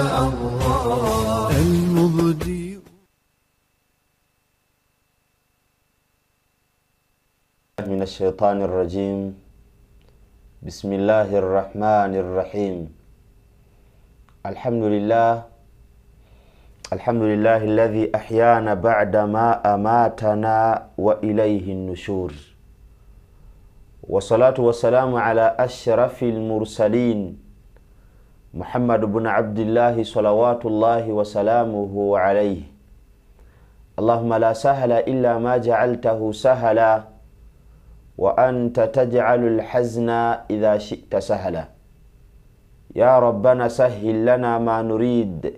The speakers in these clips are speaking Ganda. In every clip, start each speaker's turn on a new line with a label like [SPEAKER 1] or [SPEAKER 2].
[SPEAKER 1] الله المبدي.
[SPEAKER 2] من الشيطان الرجيم. بسم الله الرحمن الرحيم. الحمد لله، الحمد لله الذي أحيانا بعدما أماتنا وإليه النشور، والصلاة والسلام على أشرف المرسلين محمد بن عبد الله صلوات الله وسلامه عليه. اللهم لا سهل إلا ما جعلته سهلا وأنت تجعل الحزن إذا شئت سهلا. يا ربنا سهل لنا ما نريد،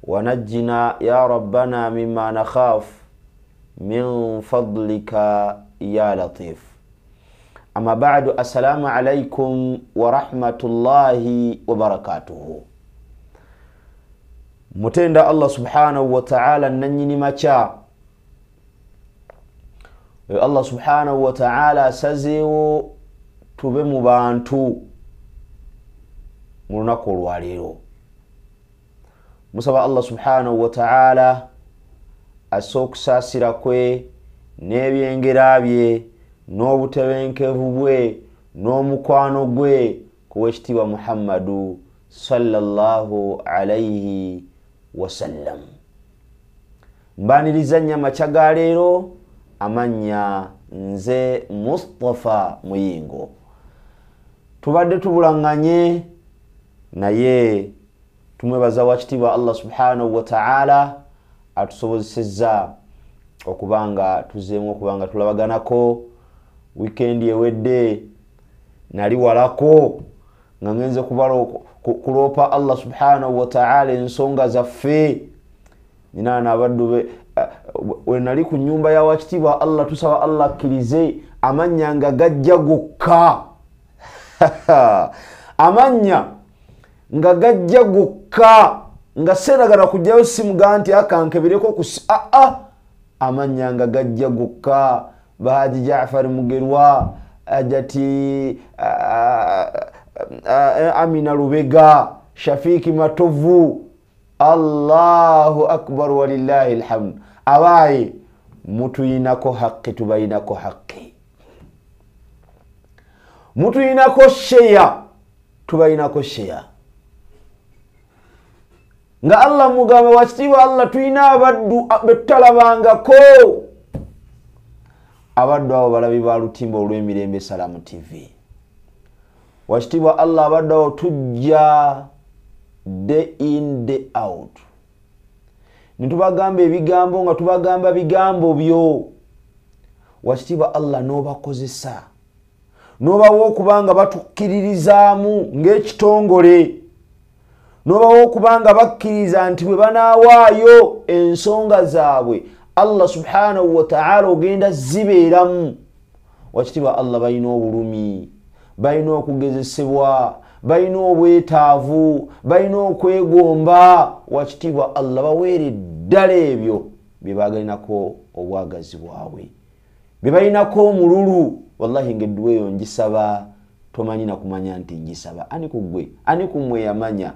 [SPEAKER 2] ونجنا يا ربنا مما نخاف، من فضلك يا لطيف. أما بعد، السلام عليكم ورحمة الله وبركاته. Mutenda Allah subhanahu wa ta'ala nanyini macha. Allah subhanahu wa ta'ala asazeewo tube mu bantu mu lunaku olwaleero. Musaba Allah subhanahu wa ta'ala asse okusaasira kwe n'ebyengera bye n'obutebenkevu bwe n'omukwano gwe ku wekitiibwa Muhammadu sallallahu alayhi wasallam. Mbaniriza nnyo amakya ga leero. Amannya nze Mustafa Muyingo. Tubadde tubulanganye, naye tumwebaza wakitiibwa Allah subhanahu wa ta'ala atusobozesezza okubanga tuzeemu okubanga tulabaganako. Wikendi ewedde nali walako nga ngenze kuloopa Allah subhanahu wa ta'ala ensonga zaffe. Nina abaddu be we nali ku nnyumba ya wakitiibwa Allah, tusaba Allah akkirize amannya nga gajja gokka. Amannya nga gajja gokka, nga seeragana kujjayo simu ga nti akankebireko ku amannya nga gajja gokka. Bahaji Jaafar Mugerwa, Ajati Amina Lubega, Shafiki Matovu. Allahu akbar walillahi alhamd. Abaye mutuyinako haqqi, tubayinako haqqi, mutuyinako sheya, tubayinako sheya. Nga Allah mugamba wakitiibwa Allah tuyina abaddu betutalabangako. Abaddu abo balabi ba Lutimba olw'emirembe Salamu TV. Wakitiibwa Allah abaddu abo tujja day in day out nitubagamba ebigambo nga tubagamba bigambo byo. Wakitiibwa Allah n'obakozesa n'obawa okubanga batukkiririzaamu ng'ekitongole, n'obawa okubanga bakkiriza nti bwe banaawaayo ensonga zaabwe Allah subhanahu wa ta'ala ogenda zibeeramu. Wakitiibwa Allah balina obulumi, balina okugezesebwa, balina obwetaavu, balina okwegomba. Wakitiibwa Allah baweere ddala ebyo bye bagalinako obwagazi bwabwe, bye balinako omululu. Wallahi ng'edduwa eyo ngisaba, tomanyi na kumanya nti ngisaba. Ani ku ggwe, ani ku mmwe yamanya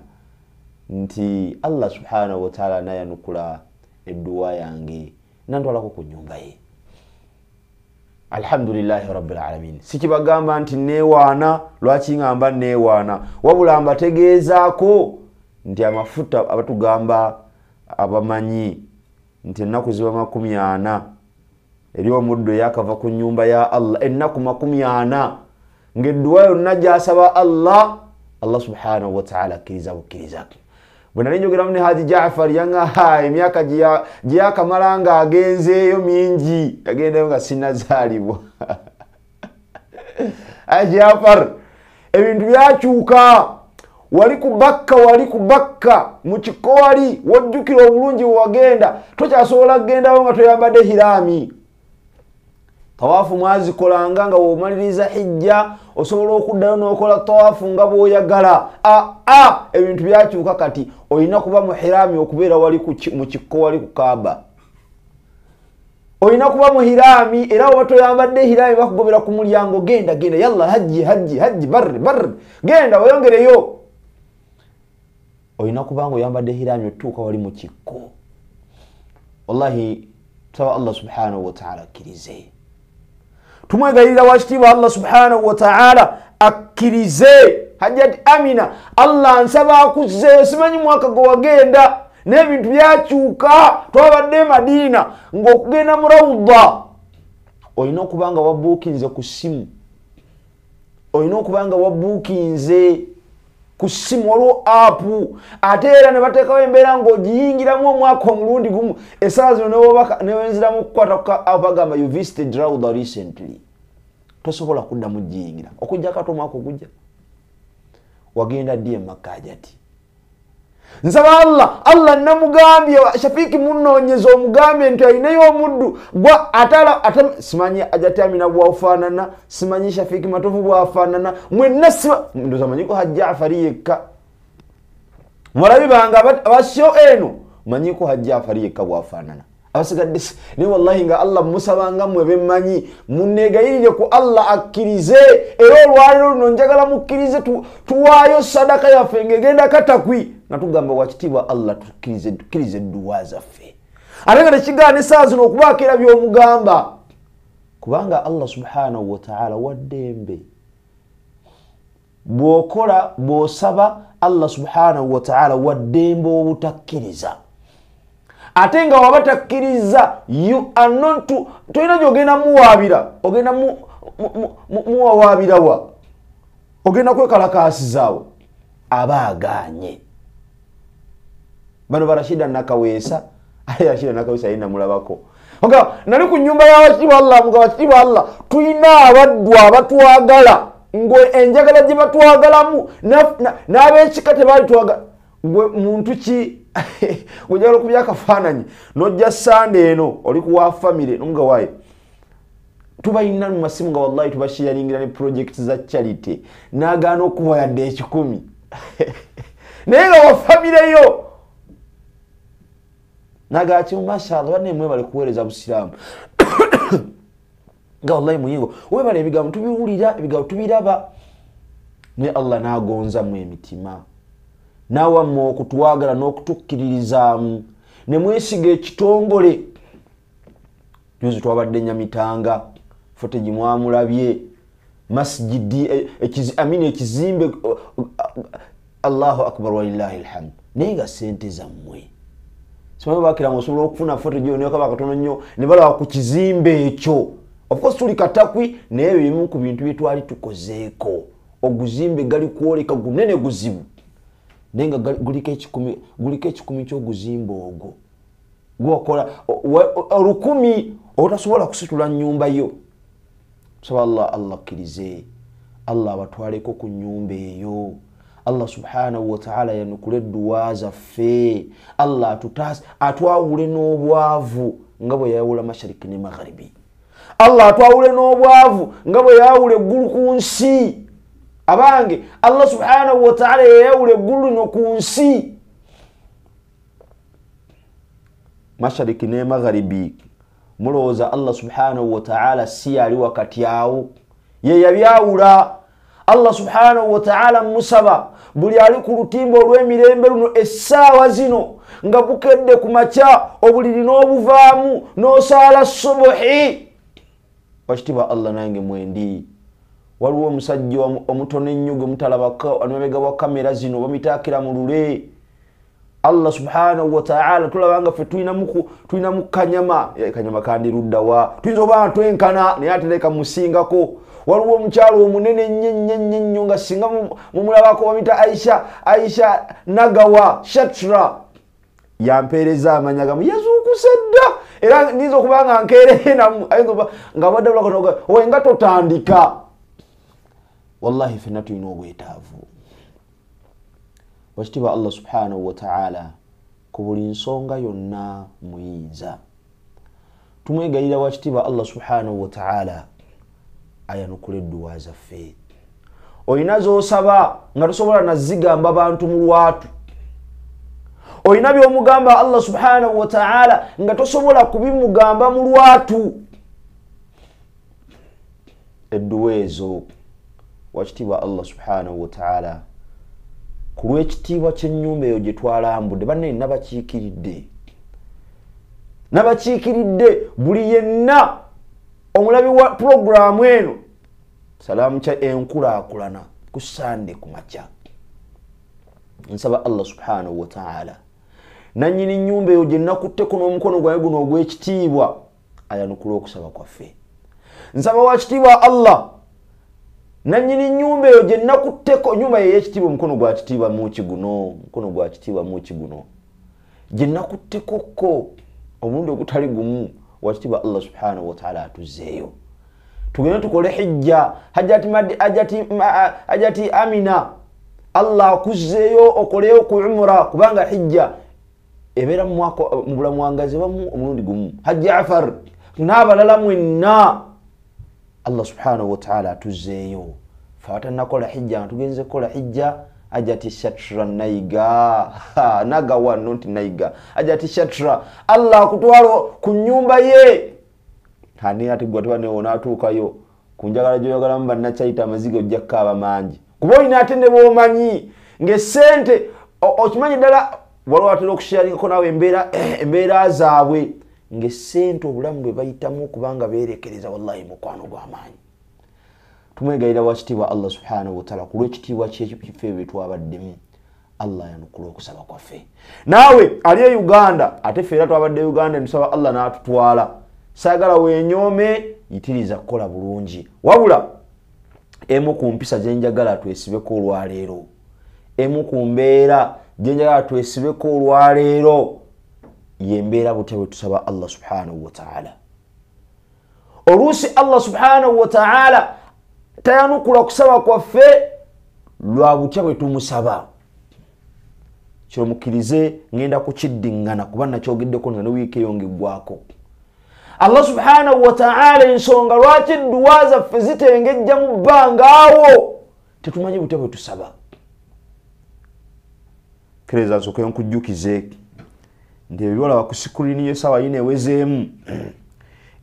[SPEAKER 2] nti Allah subhanahu wa ta'ala nayanukula edduwa yange nantwalako ku nnyumba ye. Alhamdulillahi rabbil alamin. Sikibagamba nti neewaana, lwaki ngamba neewaana, wabula mbategeezaako nti amafuta abatugamba abamanyi nti ennaku ziba 40 eri omuddu eyakava ku nnyumba ya Allah, ennaku 40 ng'edduwa yonna gy'asaba Allah, Allah subhanahu wa ta'ala akkiriza bukkiriza. Bwe nali njogeramu ne Haji Jaafar yanga emyaka gyeyakamala nga agenzeeyo mingi, yagendayo nga sinnazaalibwa. Haji Jaafar ebintu byakyuka, wali ku Bakka, wali ku Bakka mu kiko wali wojjukira obulungi bwe wagenda, tokyasobola kugendawo nga toyambadde hiraami. Tawafu mwazikolanga nga bw'omaliriza hijja osobola okuddayo n'okola tawafu nga bw'oyagala. Ebintu byakyuka kati olina kuba mu hiraami okubeera wali mu kikko wali ku Kaaba. Olina kuba mu hiraami, era oba toyambadde hiraami bakugobera ku mulyango, genda genda, yalla hajji hajji hajji, barri barri, genda weyongereyo. Olina kubanga oyambadde hirami otuuka wali mu kikko. Wallahi tusaba Allah subhanahu wa ta'ala akkirize. Tumwegayirira wakitiibwa Allah subhanahu wa ta'ala akkirize. Hajjati Amina, Allah nsaba akuzzeeyo, simanyi mwaka gwe wagenda n'ebintu byakyuka. Twabadde e Madiina ng'okugenda mu rawda olina okuba nga wabuukinze ku ssimu, olina okuba nga wabuukinze ku ssimu, waliwo apu ate era ne bateekawo embeera ng'ogiyingiramu omwaka omulundi gumu. Essaawa zino newenziramu okukwata ku apu agamba you visited rawda recently, tosobola kuddamu giyingira okujjako ate omwaka ogujja. Wagenda ddi e Makka Hajjati? Nsaba Allah, Allah namugambye Shafiki munoonyeza omugambye nti alinayo omuddu gwa atala ate simanyi Hajjati Amina bw'afaanana, simanyi Shafiki Matovu bw'afaanana, mwenna ndowooza manyiko Hajji Jafari yekka. Mulabi bange abasyo eno manyiko Hajji Jafari yekka bw'afaanana, abasigadde naye wallahi nga Allah musabanga mmwe bemmanyi munneegayirire ku Allah akkirize. Era olwaleero luno njagala mukkirize tuwaayo sadaka yaffe ng'egenda katakwi nga tugamba wakitiibwa Allah tukkirize edduwa zaffe. Ate nga tekigaana essaawa zino okubaako era by'omugamba, kubanga Allah subhanahu wa ta'ala waddembe. Bw'okola bw'osaba Allah subhanahu wa ta'ala waddembe obutakkiriza. Ate nga waba takkiriza, you are not to, tolina gy'ogenda muwaabira, ogenda muwawaabirawa, ogenda kwekalakaasizaawo, aba agaanye. Bano Barashida Nakaweesa, aye Rashida Nakaweesa ye namulabako. Nali ku nnyumba ya wakitiibwa Allah, nga wakitiibwa Allah tulina abaddu abatwagala, ng'enjagala gye batwagalamu n'ab'ekika tebaali twagala. Gwe muntu ki ojagala okubya akafaananyi n'ojja Sande eno oli ku wa famire nga waayo tubalina mu masimu nga wallahi tubasharingira ne project za charity, n'agaana okuwa yadde 1,000 naye nga wa famire yo nagaki mashallah banne mwebale kuweereza busiraamu nga wallahi muyingo webale ebigambo tubiwulira, ebigambo tubiraba, naye Allah n'agonzamu emitima nawammwe okutwagala n'okutukkiririzaamu ne mwesiga ekitongole. Juzi twabadde Nyamitanga, footage mwamulabye, masjidi amini ekizimbe, Allahu akbar walillahi alhamd. Naye nga ssente zammwe simanyi bakira musobola okufuna footage eyo kaba katono nnyo ne balaba ku kizimbe ekyo. Of course tuli katakwi, naye ebimu ku bintu bye twali tukozeeko oguzimbe gali kwoleka gunene guzibu, naye nga guliko 10 ky'oguzimba ogwo gwokola 1,000 otasobola kusitula nnyumba yo. Tusaba Allah, Allah akkirize, Allah abatwaleko ku nnyumba eyo. Allah subhanahu wa ta'ala yanukule edduwa zaffe. Allah atwawule n'obwavu nga bwe yayawula mashariki ne magharibi. Allah atwawule n'obwavu nga bwe yayawula eggulu ku nsi. Abange Allah subhanahu wa ta'ala yayawula eggulu lino ku nsi, mashariki ne magharibi. Mulowooza Allah subhanahu wa ta'ala si yali wakati awo, ye yabyawula. Allah subhanahu wa ta'ala musaba buli ali ku lutimba olw'emirembe luno essaawa zino nga bukedde ku makya obuliri n'obuvaamu n'osaala subuhi. Wakitiibwa Allah nange mwendi. Waliwo omusajja omutono ennyo gwe mutalabako emabega wa kamera zino bamutaakira mu lule. Allah subhanahu wa ta'ala tulabanga ffe tulinamu kanyama, kanyama kandiruddawa, tuyinza oba nga twenkana naye ate leka musingako. Waliwo omukyalo omunene nnyo nnyo nnyo nnyo nga singa mumulabako bamuyita Aisha Nagawa Shatra, yampeereza amanya gamu yazuukuse dda, era nyinza okuba nga nkeereye namu nga badde bulako nga totandika. Wallahi ffenna tulina obwetaavu. Wakitiibwa Allah subhanahu wa ta'ala ku buli nsonga yonna muyinza. Tumwegayirira wakitiibwa Allah subhanahu wa ta'ala ayanukule edduwa zaffe. Olina z'osaba nga tosobola nazigamba bantu mu lwatu, olina by'omugamba Allah subhanahu wa ta'ala nga tosobola kubimugamba mu lwatu. Edduwa ezo wakitiibwa Allah subhanahu wa ta'ala Ku lw'ekitiibwa ky'ennyumba eyo gye twalambudde, banne nabakiikiridde buli yenna omulabi wa pulogulaamu eno Salaamu Kya enkulaakulana ku Sande ku makya. Nsaba Allah subhanahu wa ta'ala nannyini nnyumba eyo gye nakutteko n'omukono gwange guno ogw'ekitiibwa ayanukula okusaba kwaffe. Nsaba wa kitiibwa Allah nannyini nnyumba eyo gye nakutteko, nnyumba ey'ekitiibwa, omukono gwa kitiibwa muki guno, omukono gwa kitiibwa muki guno gye nakuttekokko omulundi ogutali gumu, wa kitiibwa Allah subhanahu wa ta'ala atuzzeeyo tugende tukole hijja. Hajati Amina, Allah akuzzeeyo okoleyo ku umra, kubanga hijja ebeera mu mwaka mu bulamu wangazi bamu omulundi gumu. Hajji Afar n'abalala mwenna, Allah subhanahu wa ta'ala atuzzeeyo. Fe abatannakola hijja nga tugenze kukola hijja. Hajati Shatra Naiga, Nagawa nonti Naiga, Hajati Shatra, Allah akutwala ku nnyumba ye. Ani ate gwe tuba newonaatuukayo ku njagala gy'oyagalamu bannakyayita amaziga ojja kukaaba mangi, kuba olina ate ne bw'omanyi ng'essente okimanyi ddala waliwo atera okusharingako naawe embeera zaabwe ng'essente obulamu bwe bayitamu kubanga beerekereza. Wallahi mukwano gw'amaanyi. Tumwegayirira wa kitiibwa Allah subhanahu wa ta'ala ku lw'ekitiibwa ky'ekifo ebyo bye twabaddemu, Allah yanukula okusaba kwaffe. Naawe ali e Uganda, ate ffe era twabadde Uganda, ntusaba Allah n'atutwala. Saagala weenyoome, yitiriza kukola bulungi. Wabula emu ku mpisa gye njagala twesibeko olwaleero, emu ku mbeera gye njagala twesibeko olwaleero y'embeera butya bwe tusaba Allah subhanahu wa ta'ala. Oluusi Allah subhanahu wa ta'ala tayanukula kusaba kwaffe lwa butya bwe tumusaba. Kino mukkirize ngenda kukiddiŋŋana kuba nakyogeddeko ne wiiki eyo ng'eggwako. Allah subhanahu wa ta'ala ensonga lwaki edduwa zaffe zitengejja mu bbanga awo tetumanyi butya bwe tusaba. Kereza nsooke nkujjukize nti ebyolaba ku sikuriini yo essaawa yino ewezeemu,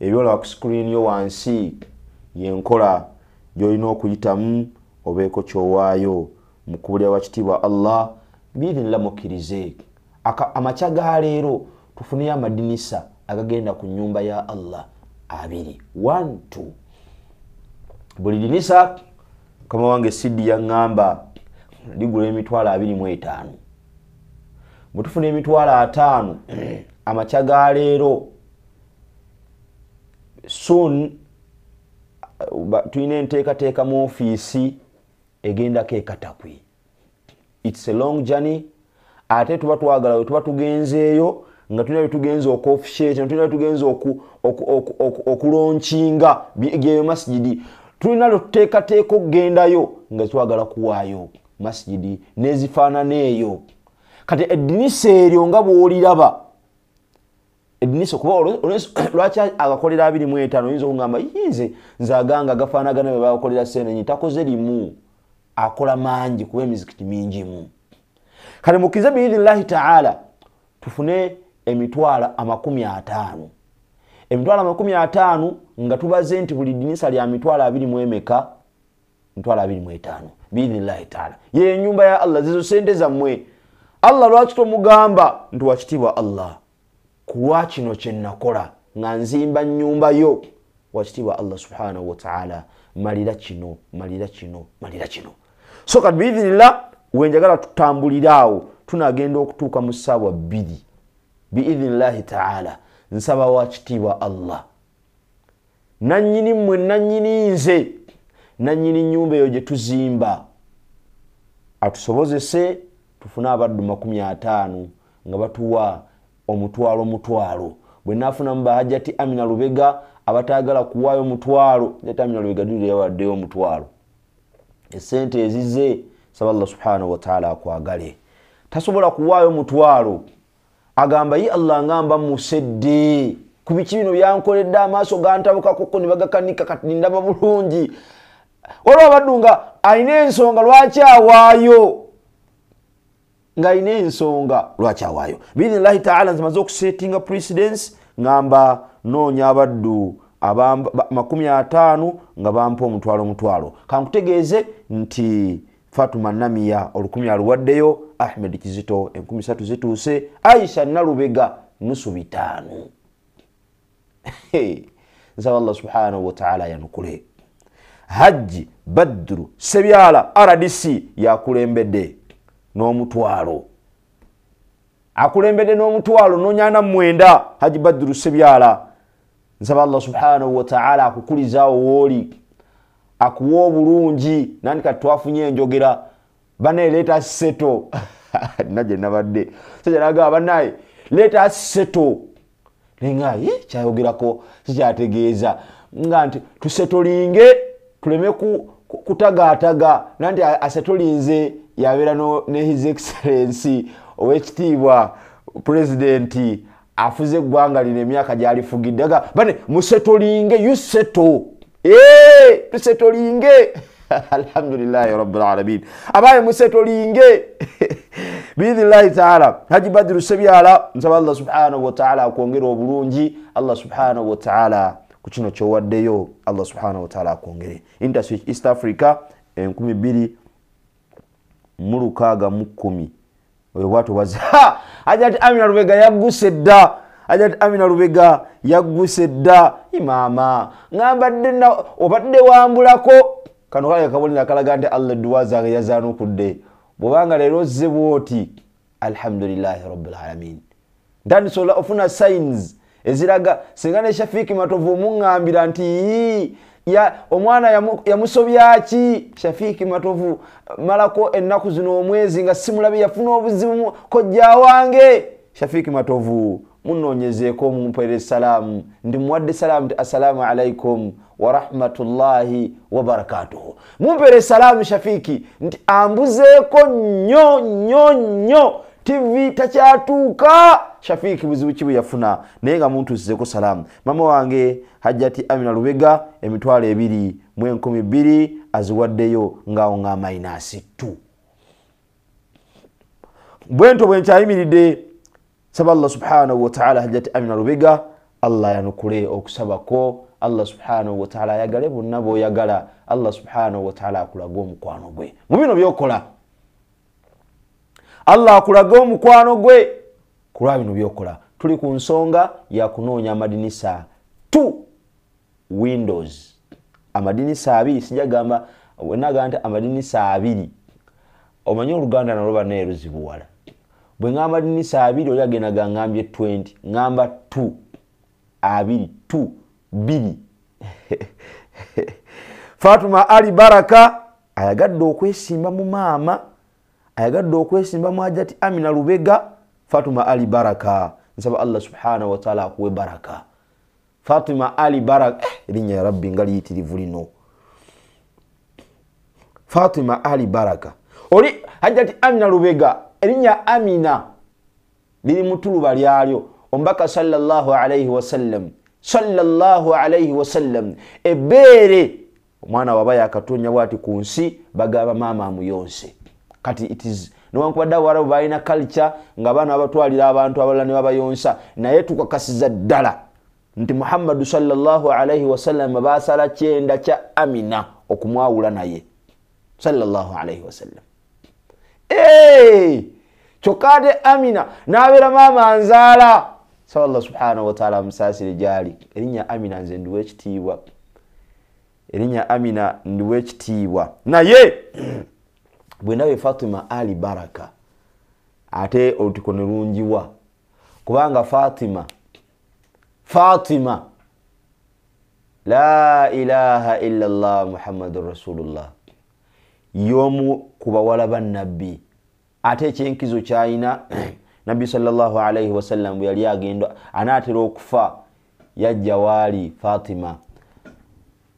[SPEAKER 2] ebyolaba ku sikuriini yo wansi y'enkola gy'olina okuyitamu obeeko ky'owaayo mu kubulira wa kitiibwa Allah. Biidhinillah mukkirize amakya ga leero tufuneyo amadinisa agagenda ku nnyumba ya Allah abiri, 1 2. Buli dinisa mukama wange Sidi yaŋŋamba ligula emitwalo 25. Bwe tufuna emitwalo 50 amakya ga leero, soon tulina enteekateeka mu ofiisi egendako e Katakwi. It's a long journey, ate tuba twagala we tuba tugenzeeyo nga tulina bye tugenze okuofficiate, tulina bye tugenze okulonkinga byeyo masjidi, tulina lwe tuteekateeka okugendayo nga twagala kuwaayo masjidi n'ezifaanana eyo. Kati eddinisa eryo nga bw'oliraba edinisa, kuba lwaki agakolera 25, oyinza okugamba yinze nze aganga gafaanagana bwe bakolera ssente nyi, takoze limu, akola mangi kuba emizikiti mingimu. Kale mukkirize biidhinillahi ta'ala tufune emitwalo 50, emitwalo 50 nga tubaze nti buli dinisa lya mitwalo abiri mu emeka, mitwalo 25 biidhinillahi ta'ala. Ye ennyumba ya Allah, zizo sente zammwe. Allah lwaki tomugamba nti wakitiibwa Allah ku lwa kino kye nakola nga nzimba nnyumba yo, wakitiibwa Allah subhanahu wa ta'ala malira kino, malira kino, malira kino. So kati biidhinillah wenjagala tutambulire awo, tunagenda okutuuka mu ssaawa 2 biidhinillahi ta'ala. Nsaba wakitiibwa Allah nannyini mmwe, nannyini nze, nannyini nnyumba eyo gye tuzimba atusobozese tufune abaddu 50 nga batuwa omutwalo omutwalo. Bwe naafunamu ba Hajjati Amina Lubega abataagala kuwaayo omutwalo, Hajjati Amina Lubega dulire yawaddeyo omutwalo, essente ezize, saba Allah subhanahu wa ta'ala akwagale. Tasobola kuwaayo omutwalo, agamba ye Allah ngamba musedde ku biki bino byankoledde, amaaso gantabukakoko ne bagakanika, kati ndaba bulungi. Waliwo abaddu nga alina ensonga lwaki awaayo, ng'alina ensonga lwaki awaayo. Biidhinillahi ta'ala nze maze okusetinga precedence, ngamba noonya abaddu 50 nga bampa omutwalo omutwalo. Kankutegeeze nti Fatuma Namiya 1000 aluwaddeyo. Ahmed Kizito 3000 zituuse. Aisha Nalubega 550. Nsaba Allah subhanahu wa ta'ala yanukule. Hajji Badru Sebyala RDC yakulembedde n'omutwalo, akulembedde n'omutwalo nonyana 9. Hajji Badru Sebyala, nsaba Allah subhanahu wa ta'ala akukulizaawo wooli, akuwa obulungi. Nani kati twafunye enjogera banaye leeta seto najje nabadde sajja nagamba banaye leeta seto, naye nga kyayogerako sikyategeeza nga nti tusetolinge tuleme kutagaataga. Nanti asetolinze yabeera ne His Excellency owekitiibwa pulezidenti afuze eggwanga lino emyaka gyalifugidde, aga bane musetolinge, you settle, tusetolinge. Alhamdulillahi rabbil alamin, abaye musetolinge biidhnillahi taala. Haji Badru Sebyala, nsaba Allah subhanahu wa ta'ala akwongere obulungi. Allah subhanahu wa ta'ala ku kino kyowaddeyo, Allah subhanahu wa ta'ala akwongere. Interswitch East Africa 2610 oyo bwatu waza. Hajati Amina Lubega yagguse dda, Hajati Amina Lubega yagguse dda. Imaama ngambadde obadde wambulako kano kale kabonero akalaga nti Allah edduwa zange yazaanukudde. Bw'obanga leero ozze bw'oti, alhamdulillahi rabbil alamin. Ntandise ofuna signs eziraga. Singa ne Shafiki Matovu omuŋŋambira nti omwana yamusobyaki. Shafiki Matovu malako ennaku zino omwezi nga simulabi, yafuna obuzibu kojja wange. Shafiki Matovu munoonyezeeko, mumpeere salaamu, ndi muwadde salaamu nti assalamu alaikum wa rahmatullahi wa barakatuhu. Mumpeere salaamu Shafiki nti ambuzeeko nnyo nnyo nnyo, TV takyatuuka. Shafiki buzibu ki bwe yafuna, naye nga muntuusizeko salaamu. Mama wange Hajjati Amina Lubega 220,000 aziwaddeyo ngaawo nga -2. Bwento bwe nkyayimiridde, saba Allah subhanahu wa ta'ala Hajjati Amina Lubega Allah yanukule okusabako. Allah subhanahu wa ta'ala ayagale bonna b'oyagala. Allah subhanahu wa ta'ala akulage omukwano gwe mu bino by'okola. Allah akulage omukwano gwe ku lwa bino by'okola. Tuli ku nsonga ya kunoonya amadinisa 2 windows, amadinisa 2. Sijja gamba wenaga nti amadinisa 2, omanyi oluganda nalwo bannaye luzibuwala. Bwe ngamba amadinisa 2 oli agenda gangambye 20, ngamba 2 2 2 2. Fatuma Ali Baraka ayagadde okwesimba mu maama, ayagadde okwesimba mu Hajjati Amina Lubega. Fatuma Ali Baraka, nsaba Allah subhanahu wa ta'ala akuwe baraka. Fatima Ali Baraka, erinnya ya Rabbi nga liyitirivu lino. Fatima Ali Baraka, oli Hajjati Amina Lubega, erinnya Amina liri mu ttuluba lyalyo. Omubaka sallallahu alaihi wasallam, sallallahu alaihi wasallam, ebbeere omwana waba yakatonya bwati ku nsi bagaba maama amuyonse. Kati it is newankubadde abawarabu balina culture nga abaana babatwalira abantu abalala ne babayonsa, naye tukakasiza ddala nti Muhammadu sallallahu alaihi wasallam baasala kyenda kya Amina okumwawula naye sallallahu alaihi wasallam. Kyokka ate Amina n'abeera maama nzaala. Saba Allah subhanahu wa ta'ala amusaasire gy'ali. Erinnya Amina nze ndiwa ekitiibwa, erinnya Amina ndiwa ekitiibwa. Naye bwe ndaba Fatima Ali Baraka ate olutiko ne lungiwa, kubanga Fatima la ilaha illa Allah Muhammadur Rasulullah y'omu ku bawala ba Nabbi. Ate ekyenkizo ky'alina, Nabbi sallallahu alaihi wasallam bwe yali agenda anaatera okufa, yajja waali Fatima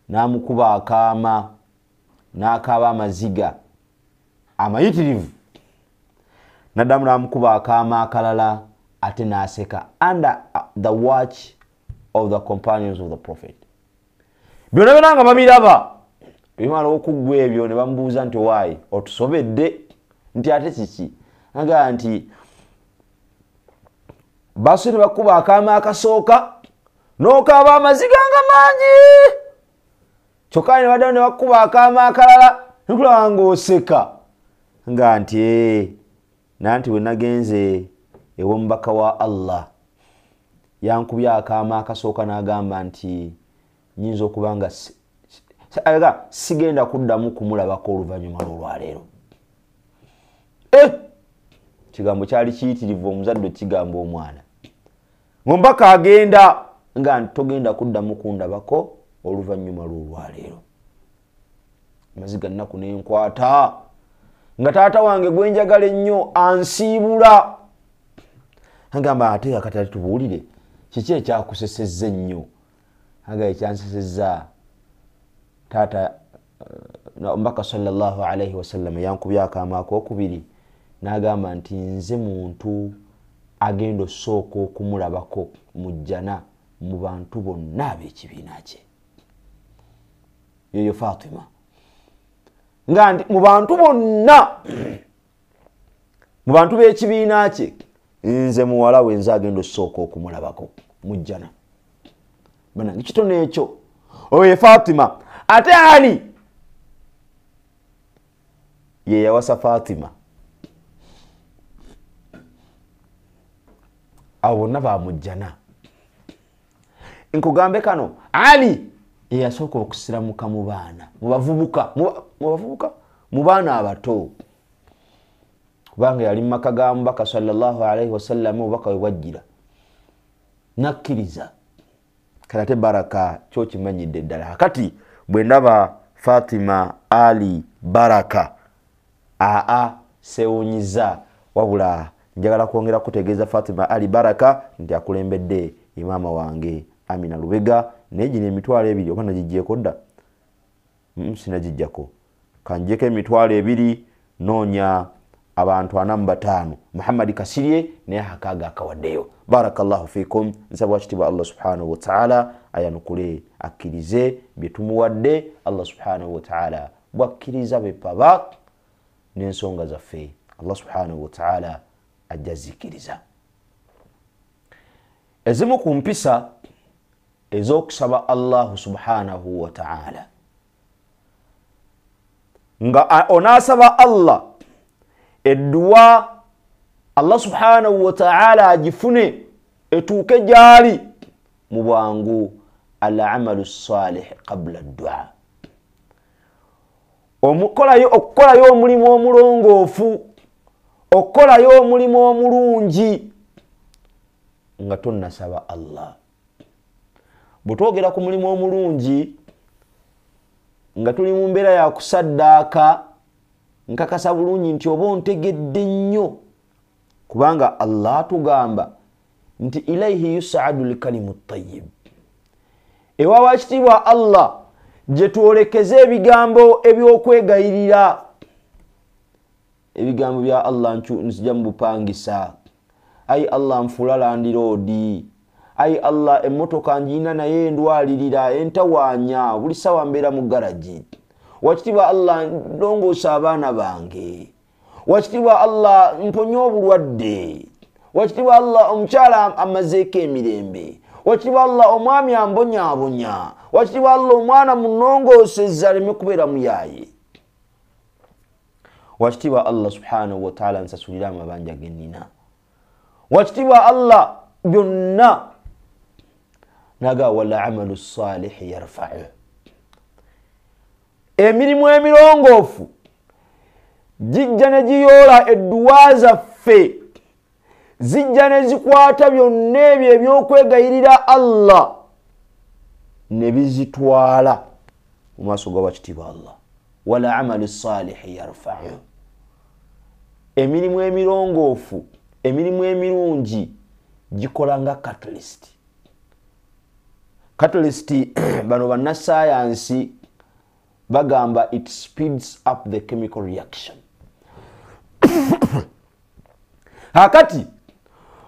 [SPEAKER 2] n'amukuba akaama, n'akaaba amaziga amayitirivu, naddamu n'amukuba akaama akalala ate n'aseka, under the watch of the companions of the Prophet. Byonna byonna nga babiraba. Bimala okuggwa ebyo ne bamubuuza nti waayi otusobedde, nti ate kiki? Agamba nti baso ne bakuba akaama akasooka n'okaaba amaziga nga mangi, kyokka ne baddamu ne bakuba akaama akalala nekulaba ng'oseka. Nga nti nanti we nagenze ew'omubaka wa Allah yankubya akaama akasooka n'agamba nti nyinza okuba nga sigenda kuddamu kumulabako oluvannyuma lw'olwaleero. Kigambo kyali kiyitirivu omuzadde okigamba omwana. Omubaka agenda nga togenda kuddamu kundabako oluvannyuma lw'olwaleero. Amaziga nnaku nenkwata nga taata wange gwe njagala ennyo ansiibula. Agamba ate akati ate tubuulire kiki ekyakusesezza ennyo? Aga ekyansesezza taata omubaka sallallahu alaihi wasallam yankubya akaama akookubiri n'agamba nti nze muntu agenda osooka okumulabako mu jjana mu bantu bonna ab'ekibiina kye. Yoyo Fatima. Nga nti mu bantu bonna mu bantu b'ekibiina kye nze muwala we nze agenda osooka okumulabako mu jjana. Bannange kitono ekyo. Oyo ye Fatima. Ate Ali ye yawasa Fatima. Abo bonna bamujjana. Nkugambe kano Ali ye yasooka okusiramuka mu baana, mu bavubuka, mu baana abato. Kubanga yali mu maka ga mubaka sallallahu alaihi wasallam obubaka we bwajjira nakkiriza. Kale ate Baraka kyokimanyidde ddala. Kati bwe ndaba Fatima, Ali, Baraka, aa sewunyiza, wabula njagala kwongera kutegeeza Fatima Ali Baraka nti akulembedde imaama wange Amina Lubega, naye gino emitwalo ebiri oba nagiggyeko dda? Sinagiggyako. Kangyeko emitwalo ebiri noonya abantu 45. Muhammad Kasirye naye akaaga akawaddeyo. Barakallahu fikum. Nsaba wakitiibwa Allah subhanahu wa ta'ala ayanukule akkirize bye tumuwadde. Allah subhanahu wa ta'ala bwakkiriza bepaba n'ensonga zaffe Allah subhanahu wa ta'ala ajja zikkiriza. Ezimu ku mpisa ez'okusaba Allahu subhanahu wa ta'ala nga onaasaba Allah edduwa Allah subhanahu wa ta'ala agifune etuuke gy'ali mu bwangu, al-amalu salih qabla ad-du'a. Okukolayo omulimu omulongoofu, okukolayo omulimu omulungi nga tonnasaba Allah. Bwe twogera ku mulimu omulungi nga tuli mu mbeera ya kusaddaaka, nkakasa bulungi nti oba ontegedde nnyo, kubanga Allah atugamba nti ilaihi yus'adu l-kalimu ttayyib. Ewa wakitiibwa Allah gye twolekeze ebigambo ebyokwegayirira. Ebigambo bya Allah nzija mu bupangisa, ayi Allah nfuula landiroodi, ayi Allah emmotoka ngiina naye endwalirira entawaanya, buli ssaawa mbeera mu garagi. Wakitiibwa Allah ndongoosa abaana bange, wakitiibwa Allah mponye obulwadde, wakitiibwa Allah omukyala amazeeko emirembe, wakitiibwa Allah omwami ambonyaabonya, wakitiibwa Allah omwana munongoosezza aleme kubeera muyaaye, wakitiibwa Allah subhanahu wa ta'ala nsasulira amabanja ge nnina, wakitiibwa Allah byonna. Naga wala amalu salihi yarfa'u. Emirimu emirongoofu gijja ne giyoola edduwa zaffe, zijja ne zikwata byonna ebyo ebyokwegayirira Allah ne bizitwala mu maaso g'abakitiibwa Allah. Wala amalu salihi yarfa'u. Emirimu emirongoofu, emirimu emirungi gikola nga catalyst. Catalyst bano bannasayansi bagamba it speeds up the chemical reaction. Hakati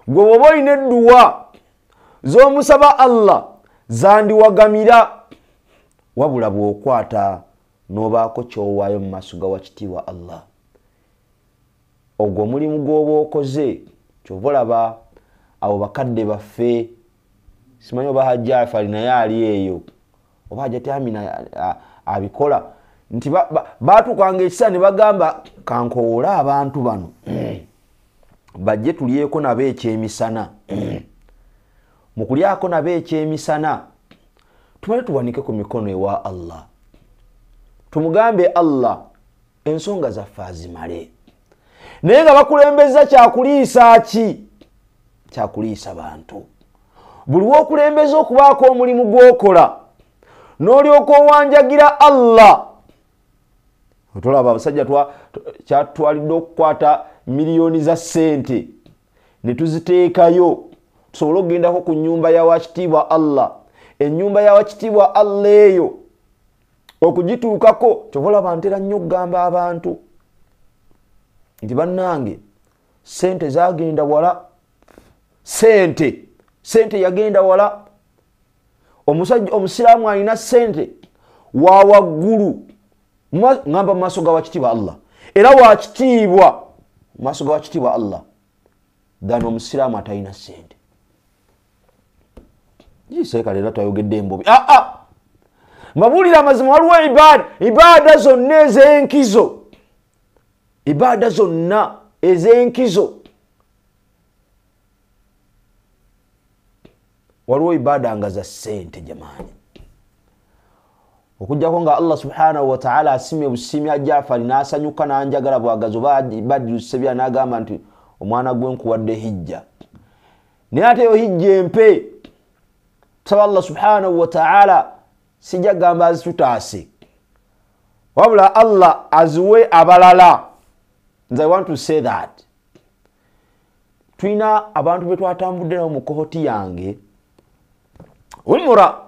[SPEAKER 2] gwe bw'oba olina edduwa z'omusaba Allah zandiwagamira, wabula bw'okwata n'obaako ky'owaayo mu maaso ga wakitiibwa Allah, ogwo omulimu gw'oba okoze. Kyova olaba abo bakadde baffe, simanyi oba Hajji Jafari naye ali eyo, oba Hajjati Amina abikola, Nti batuukanga ekiseera ne bagamba kankowoole abantu bano bajje tulyeko nabo ekyemisana. Mu kulyako nabo ekyemisana tumale tuwanike ku mikono ewa Allah, tumugambe Allah ensonga zaffe azimale. Naye nga bakulembeza kyakuliisa ki? Kyakuliisa bantu. Buli wokulembeza okubaako omulimu gw'okola n'olyoka owanjagira Allah. Otolaba abasajja kyatwalidde okukwata miliyoni za ssente ne tuziteekayo tusobole okugendako ku nnyumba ya wakitiibwa Allah. Ennyumba ya wakitiibwa Allah eyo okugituukako, kyova olaba ntera nnyo okugamba abantu nti bannange ssente zagenda wala, sente yagenda wala. Omusajja omusiraamu alina ssente wa waggulu, ngamba mu maaso ga wakitiibwa Allah, era wakitiibwa mu maaso ga wakitiibwa Allah than omusiraamu atalina ssente. Giseeka leero twayogedde embobi. Mbabuulira amazima, waliwo ibaada zonna ez'enkizo, ibaada zonna ez'enkizo, waliwo ibaada nga za ssente jamaani. Okujjako nga Allah subhanahu wa ta'ala asimye busiimi Jafari n'asanyuka n'anjagala bwagazi oba Badru Sebya n'agamba nti omwana gwe nkuwadde hijja, naye ate eyo hijja empe. Tusaba Allah subhanahu wa ta'ala sijja gamba azitutaase, wabula Allah aziwe abalala. Nze I want to say that tulina abantu be twatambudde nabo mu kohoti yange. Umura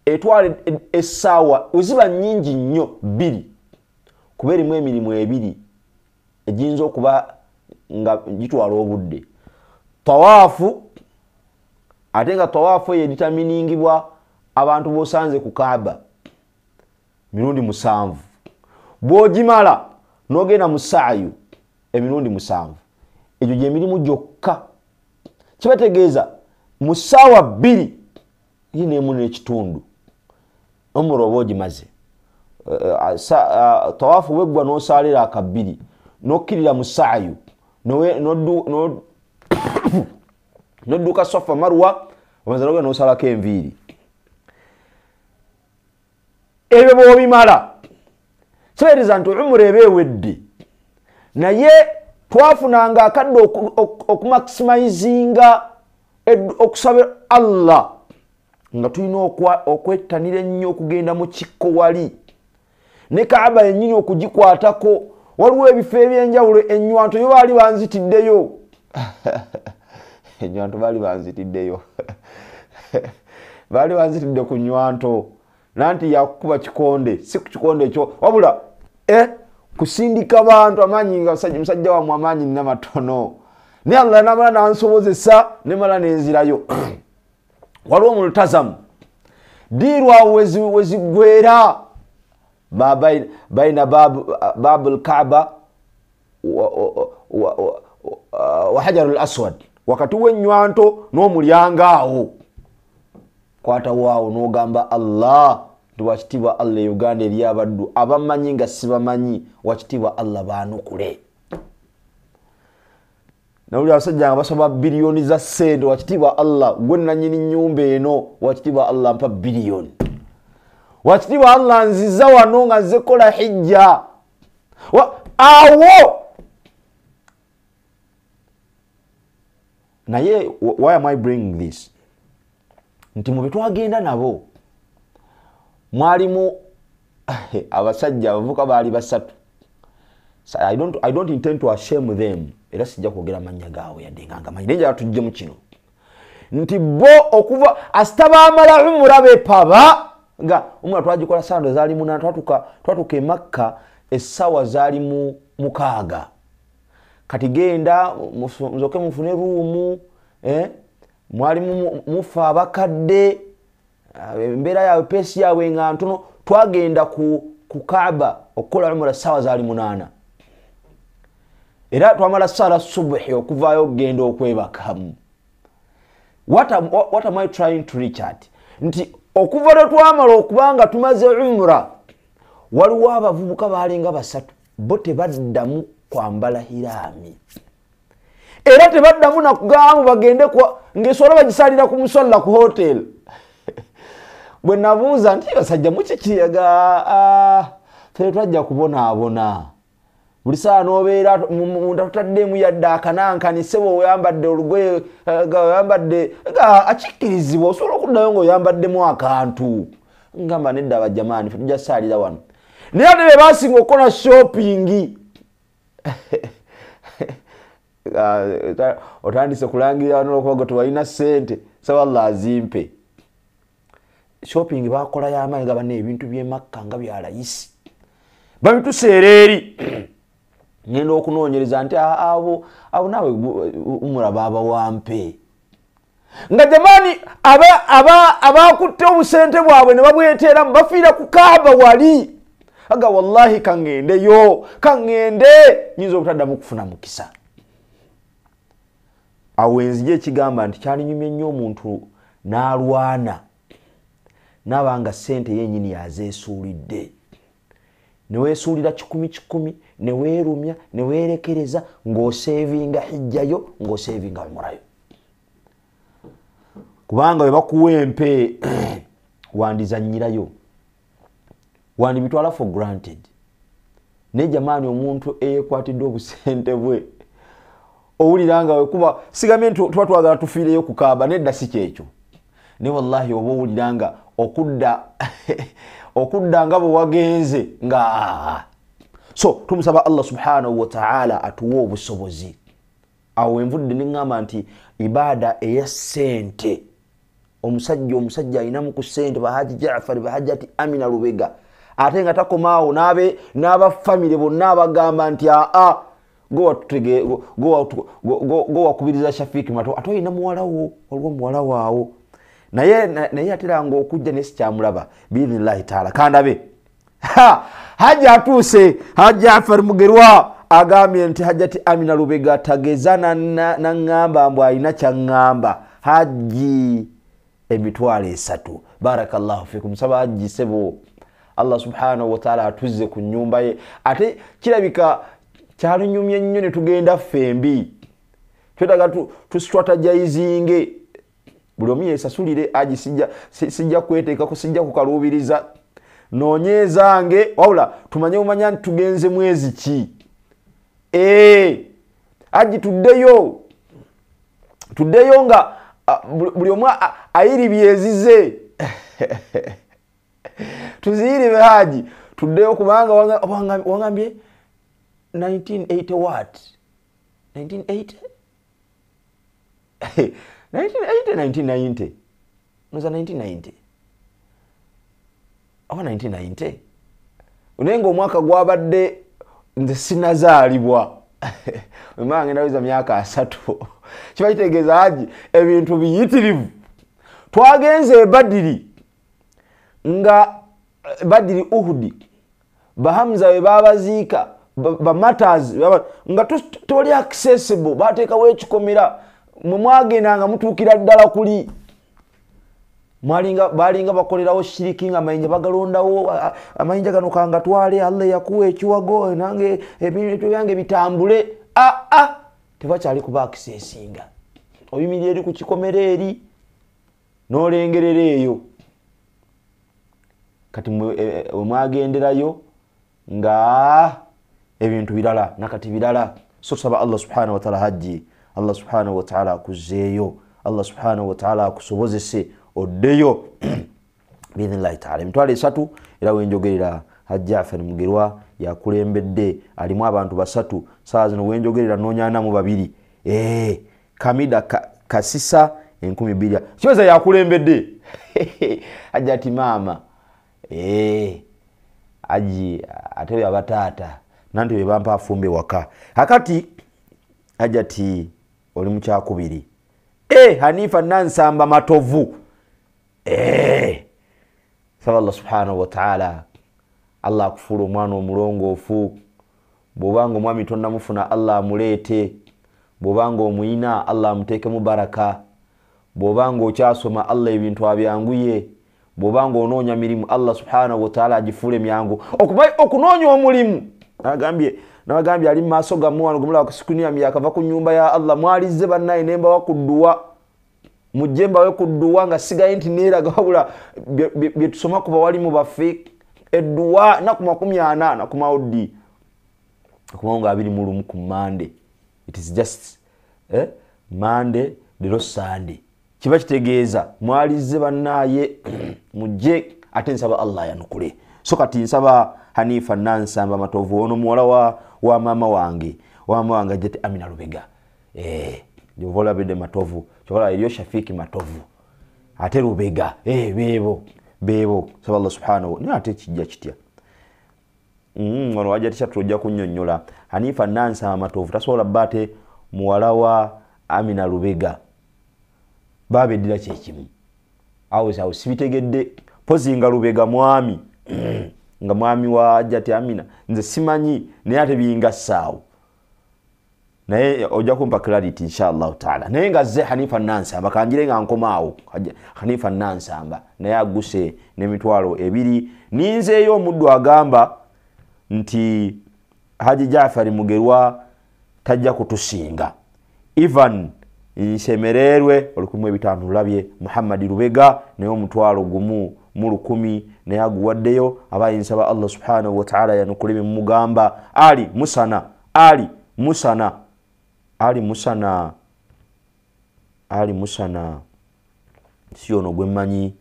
[SPEAKER 2] etwala essaawa weziba nnyingi nnyo bbiri, kuba erimu emirimu ebiri egiyinza okuba nga gitwala obudde. Tawaafu, ate nga tawaafu eyo editaminingibwa abantu b'osanze ku Kaaba mirundi 7. Bw'ogimala n'ogenda mu saayu emirundi 7. Egyo gy'emirimu gyokka. Kibategeeza mu ssaawa 2 n'ekitundu umura oba ogimaze. Tawaafu bweggwa n'osaalira akabbiri n'okkirira mu saayu n'odduka Safa Marwa, omaze n'ogenda n'osalako enviiri. Ebyo bw'obimala kibategeeza nti umura eba ewedde. Naye twafunanga akadde okumaximizinga okusaba Allah, nga tulina okwettanira ennyo okugenda mu kikko wali ne Kaaba yennyini okugikwatako. Waliwo ebifo ebyenjawulo, ennywanto yo baali banzitiddeyo. Ennywanto baali banzitiddeyo, baali banzitidde ku nnywanto, nanti yakukuba kikonde, si ku kikonde ekyo wabula kusindika bantu amaanyi nga musajja wammwe amaanyi nina matono, naye Allah n'amala n'ansobozesa nemala nenzirayo. Waliwo multazamu diiru awo weziggwera baina babu lkaaba wa hajaru l aswad, wakati w'ennywanto n'omulyango awo. Kwatawo awo n'ogamba Allah nti wakitiibwa Allah e Uganda eri abaddu abamanyi nga sibamanyi, wakitiibwa Allah baanukule. Nawulira abasajja nga basaba biliyoni za ssente, wakitiibwa Allah gwe nannyini nnyumba eno, wakitiibwa Allah mpa biliyoni, wakitiibwa Allah nziza wano nga nze kola hijja awo. Naye why am I bringing this? Nti mu betwagenda nabo mwalimu abasajja abavuka baali 3. I don't intend to ashame them, era sijja kwogera mannya gaabwe yadde nga ngamanyi, naye njagala tujjemu kino nti bo okuva asita baamala umura bepaba nga umura twagikola sando zaali 8, twatuka e Makka essaawa zaali 6. Kati genda muzoke mufune ruumu, mwalimu mufa abakadde, embeera yaabwe peesi yaabwe nga ntono. Twagenda ku Kaaba okukola umura essaawa zaali 8, era twamala sala subuhi okuvaayo okugenda okwebakamu. What am I trying to reach at? Nti okuva lwe twamala okuba nga tumaze umra, Waliwo abavubuka balinga basatu bo tebaddamu kwambala hiraami, era tebaddamu nakugamba bagende ng'eswala bagisalira ku musalla ku hotel. Bwe nabuuza nti basajja mukikiyaga ffe twajja kubonaabona buli ssaawa n'obeera munda tutaddemu yadde akanankani, ssebo oyambadde olugoye oyambadde akikkirizibwa osobola okuddayo ng'oyambaddemu akantu. Ngamba nedda abajamaani ffe tujja ssaalira wano. Naye ate be baasinga okukola shopping. Otandise kulangirira wano olwokuba gwe tewalina ssente, saba Allah azimpe. Shopping bakola y'amaanyi nga banne ebintu by'e Makka nga bya layisi babituseera eri. Ngenda okunoonyereza nti abo naawe umura baabawampe. Nga jamaani abakutte obusente bwabwe ne babweteeramu bafiira ku Kaaba wali. Aga wallahi kaŋŋendeyo, kaŋŋende nyinza obutaddamu kufuna mukisa. Awo enzija ekigamba nti kyalinyumye nnyo omuntu n'alwana n'aba nga ssente yennyini yazeesuulidde. Ne weesuulira 100 100, ne weerumya, ne weerekereza ng'oseevinga hijjayo, ng'oseevinga umurayo. Kubanga bwe bakuwa empe wandizannyirayo, wandibitwala for granted. Naye jamaani omuntu eyeekwatidde obusente bwe owulira nga wekuba sigamye nti tuba twagala tufiireyo ku Kaaba, nedda si kyekyo. Naye wallahi oba owulira nga okudda nga bwe wagenze nga. So tumusaba Allah subhanahu wa ta'ala atuwe obusobozi. Awo envudde ne ŋŋamba nti ibaada eya ssente, omusajja alinamu ku ssente, bahaji Jaafari, bahajati Amina Lubega, ate nga takomaawo n'aba famire bonna abagamba nti aa go wakubiriza Shafiiki Mato, ate olina muwala wo, waliwo muwala waawo naye ateranga okujja naye sikyamulaba biidhinillahi taala. Kandabe Hajji atuuse. Hajji Jaafari Mugerwa agambye nti Hajjati Amina Lubega tageza naŋŋamba mbu alina kyaŋŋamba. Hajji 300,000. Barakallahu fikum. Saba Hajji sebo Allah subhanahu wa ta'ala atuzze ku nnyumba ye. Ate kirabika kyalunyumye nnyo ne tugenda ffembi. Twetaaga tustrategizinge buli omu yeesasulire. Aji sijja kweteekako, sijja kukaluubiriza, noonyeezange wabula tumanye bumanya nti tugenze mwezi ki. Aji tuddeyo nga buli omu ayiribye ezize. Tuziyiribe Haji, tuddeyo kubanga wangambye 1980 what? 1980? 1980, 1990. Noza 1990. Oba 1990. Naye ng'omwaka gwabadde nze sinazaalibwa. Mama ngenda weza myaka 3. Kiba kitegeeza Haji ebintu biyitirivu. Twagenze e Badiri nga Badiri Uhudi, Bahamza we babaziika, bamatters nga toli accessible, bateekawo ekikomera mwe mwagenda nga mutuukira ddala kuli. Balinga bakolerawo shiriki nga amayinja bagalondawo, amayinja gano kangatwale, Allah yakuwa ekiwago nange ebintu byange bitambule. Tebakyali kuba accessinga. Oyimirira eri ku kikomera eri n'olengerera eyo. Kati mwagenderayo nga ebintu birala nakati birala. So tusaba Allah subhanahu wa ta'ala Hajji, Allah subhanahu wa ta'ala akuzzeeyo, Allah subhanahu wa ta'ala akusobozese oddeyo biidhinillahi ta'ala. 300,000 era wenjogerera Hajji Jaafari Mugerwa yakulembedde, alimu abantu 3. Saa zino wenjogerera noonyaanamu 2. Kamida Kasisa 2,000 kiweza yakulembedde. Hajjati maama Haji ate abataata nanti be bampa afumbe waka. Hakati Hajjati oli mu kyakubiri. Hanifa Nansamba Matovu. Saba Allah subhanahu wa ta'ala Allah akufuula omwana omulongoofu. Bw'obanga omwami tonnamufuna Allah amuleete. Bw'obanga omuyina Allah amuteekemu baraka. Bw'obanga okyasoma Allah ebintu abyanguye. Bw'oba ng'onoonya mirimu, Allah subhanahu wataala agifuule myangu okunoonya omulimu. Nabagambye ali mu maaso gammwe wano, gumulaba ku sikrini yammwe, yakava ku nnyumba ya Allah. Mwalizze bannaye ne mbawa ku dduwa, mujje mbawe ku dduwa nga sigaye nti neeraga, wabula bye tusoma ku bawalimu baffe. Edduwa naku 40 nakumawo ddi? Nakumawo nga 21 ku Mande. It is just Monday leero Sunday. Kiba kitegeeza mwalizze bannaaye, mujje, ate nsaba Allah ayanukule. So kati nsaba Hanifa Nansamba Matovu, ono muwala wa maama wange, wa maama wange Hajjati Amina Lubega. Gy'ova olabidde Matovu, kyova olaba eriyo Shafiki Matovu ate Lubega. Beebo beebo. Nsaba Allah subhanahu, naye ate kijja kitya? Wano wajja tisatu ojja kunnyonnyola. Hanifa Nansamba Matovu tasobola bba ate muwala wa Amina Lubega, babeddira kyekimu. Awo sibitegedde. Pozi nga Lubega mwami, nga mwami wa Hajjati Amina, nze simanyi, naye ate biyinga ssaawo, naye ojja kumpa clarity inshallah taala. Naye nga zze Hanifa Nansamba, kanjire nga nkomaawo. Hanifa Nansamba naye aguse n'emitwalo 2. Ninzeeyo omuddu agamba nti Haji Jafari Mugerwa tajja kutusinga. Ivan Nsemererwe 1500 lulabye. Muhammadi Lubega naye 10,000 naye aguwaddeyo. Abaye nsaba Allah subhanahu wa ta'ala yanukule mugamba. Ali Musana, Ali Musana, Ali Musana, Ali Musana si ono gwe mmanyi,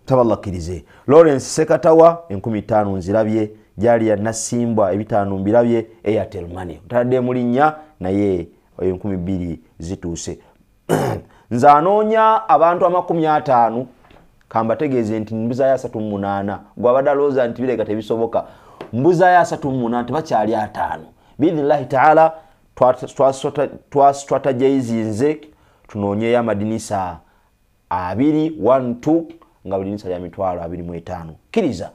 [SPEAKER 2] taballakirize. Lawrence Sekatawa 5,000 nzirabye. Jali Nasimbwa 5 mbirabye. Airtel Money otadde mulinnya naye 2,000 zituuse. Nze anoonya abantu 50, kambategeeze nti mbuzayo 38. Gwabadde alowooza nti bireka tebisoboka, mbuzayo 38, tebakyali 5. Biidhinillahi taala twastrategizinze tunoonyeyo amadinisa 2 1 2 nga buli dinisa lya mitwalo 25. Kkiriza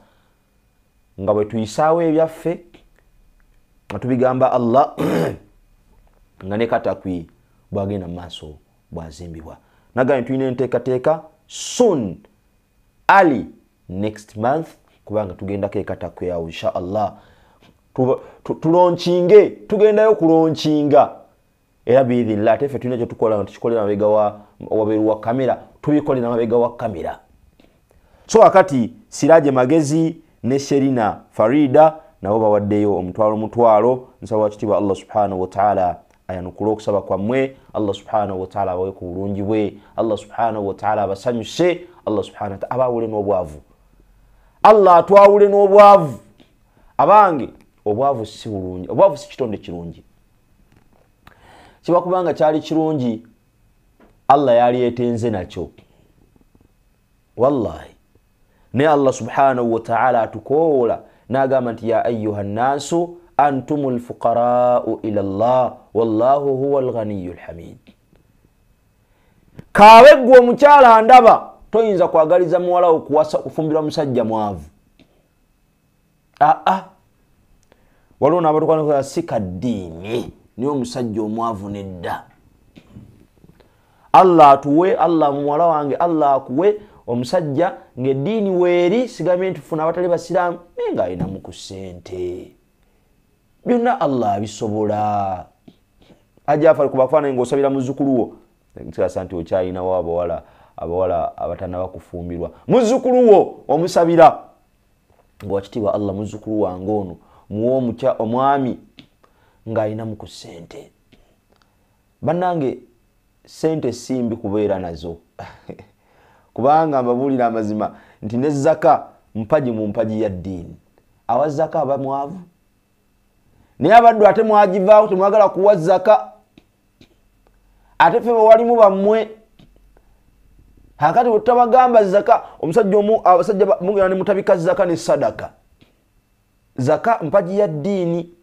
[SPEAKER 2] nga bwe tuyisaawo ebyaffe nga tubigamba Allah, nga ne Katakwi bwagenda mu maaso bwazimbibwa. Nagambye tulina enteekateeka soon, early next month, kubanga tugendako e Katakwi awo insha Allah. Tulonkinge, tugendayo kulonkinga era biidhinillah. Ate ffe tulina kyetukola nga tukikolera mabega wabeeru wa kamera, tubikolera mabega wa kamera. So akati Siraje Magezi ne Sherina Farida nabo bawaddeyo 1,000. Nsaba wakitiibwa Allah subhanahu wa ta'ala ayanukule okusaba kwammwe. Allah subhanahu wa ta'ala abawe ku bulungi bwe. Allah subhanahu wa ta'ala abasanyuse. Allah subhanahu wa ta'ala abaawule n'obwavu. Allah atwawule n'obwavu. Abange, obwavu si bulungi, obwavu si kitonde kirungi. Kiba kubanga kyali kirungi, Allah yali yetenze nakyo, wallahi. Naye Allah subhanahu wa ta'ala atukoola n'agamba nti ya ayuha nnaasu antumul fuqaraau ila Allah wallahu huwa alghaniyu alhamid. Kaawe ggwe omukyala ndaba toyinza kwagaliza muwala wo kufumbirwa musajja mwavu. Aa, waliwo n'abatukwana si kaddiini, niye omusajja omwavu nedda. Allah atuwe, Allah muwala wange, Allah akuwe omusajja ng'eddiini weeri, sigambye nti funa abatali basiraamu, naye ng'alinamu ku ssente. Byonna Allah abisobola. Ajafari kubafaananyi ng'osabira muzzukulu wo, nkirasa nti okyalinawo abawala abatannaba kufumbirwa. Muzzukulu wo omusabira ng'owakitiibwa Allah, muzzukulu wange ono muwe omwami ng'alinamu ku ssente. Bannange ssente si mbi kubeera nazo. Kubanga mbabuulira amazima nti ne zaka mpagi mu mpagi ya ddiini. Awa zaka aba mwavu, naye abaddu ate mwagivaako temwagala kuwa zaka. Ate ffe bawalimu bammwe hakati bwe tutabagamba zaka, omusajja omu abasajja mugenda ne mutabika zaka ne sadaka. Zaka mpagi ya ddiini,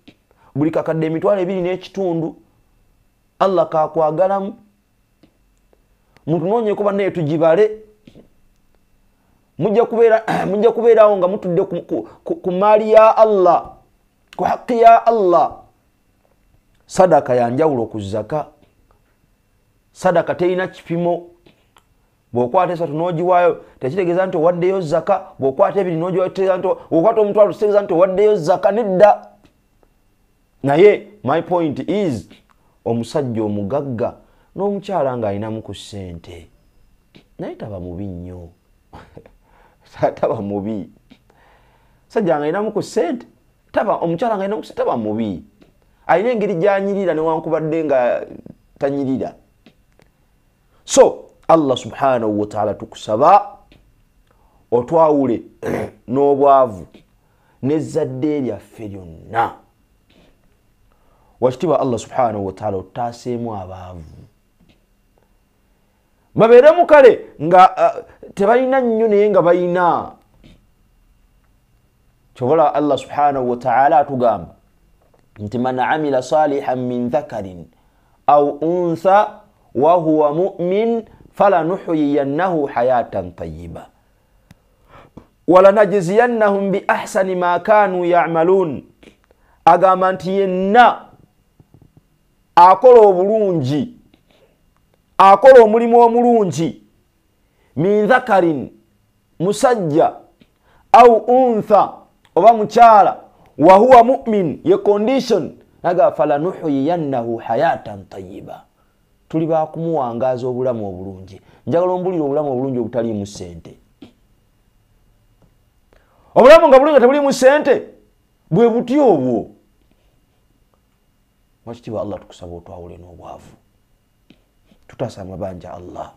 [SPEAKER 2] buli kakadde 2,500 Allah kakwagalamu. Mutunoonyeeko bannaye tugibale. Mujja kubeerawo nga mutudde ku maali ya Allah, ku haki ya Allah. Sadaka ya njawulo ku zaka. Sadaka terina kipimo. Bw'okwata 3 n'ogiwaayo tekitegeeza nti owaddeyo zaka. Bw'okwata 2 n'ogiwaayo tekitegeeza nti bw'okwata omutwalo tekitegeeza nti owaddeyo zaka, nedda. Naye my point is, omusajja omugagga n'omukyala ng'alinamu ku ssente, naye taba mubi nnyo. Taba mubi. Sajja ng'alinamu ku ssente, taba omukyala ng'alinamu ku ssente taba mubi. Alina engeri gy'anyirira newankubadde nga tanyirira. So Allah subhanahu wa ta'ala tukusaba otwawule n'obwavu n'ezzadde lyaffe lyonna. Wakitiibwa Allah subhanahu wa ta'ala otaaseemu abaavu, babeeremu kale nga tebalina nnyo naye nga balina. Kyobola Allah subhanahu wa ta'ala atugamba nti man amila salihan min dhakarin aw untha wa huwa mu'min falanuhyiyannahu hayatan tayyiba walanajziyannahum bi ahsani ma kanu ya'malun. Agamba nti yenna akola obulungi, akola omulimu omulungi, min dhakarin, musajja, au untha, oba mukyala, wa huwa mu'min, ye condition, aga falanuhyiyannahu hayatan tayyiba, tuli bakumuwangaaza obulamu obulungi. Njagala ombulire obulamu obulungi obutaliimu ssente. Obulamu nga bulungi tebuliimu ssente bwe buti obwo. Wakitiibwa Allah tukusaba otwawule n'obwavu, tutaasa amabanja Allah,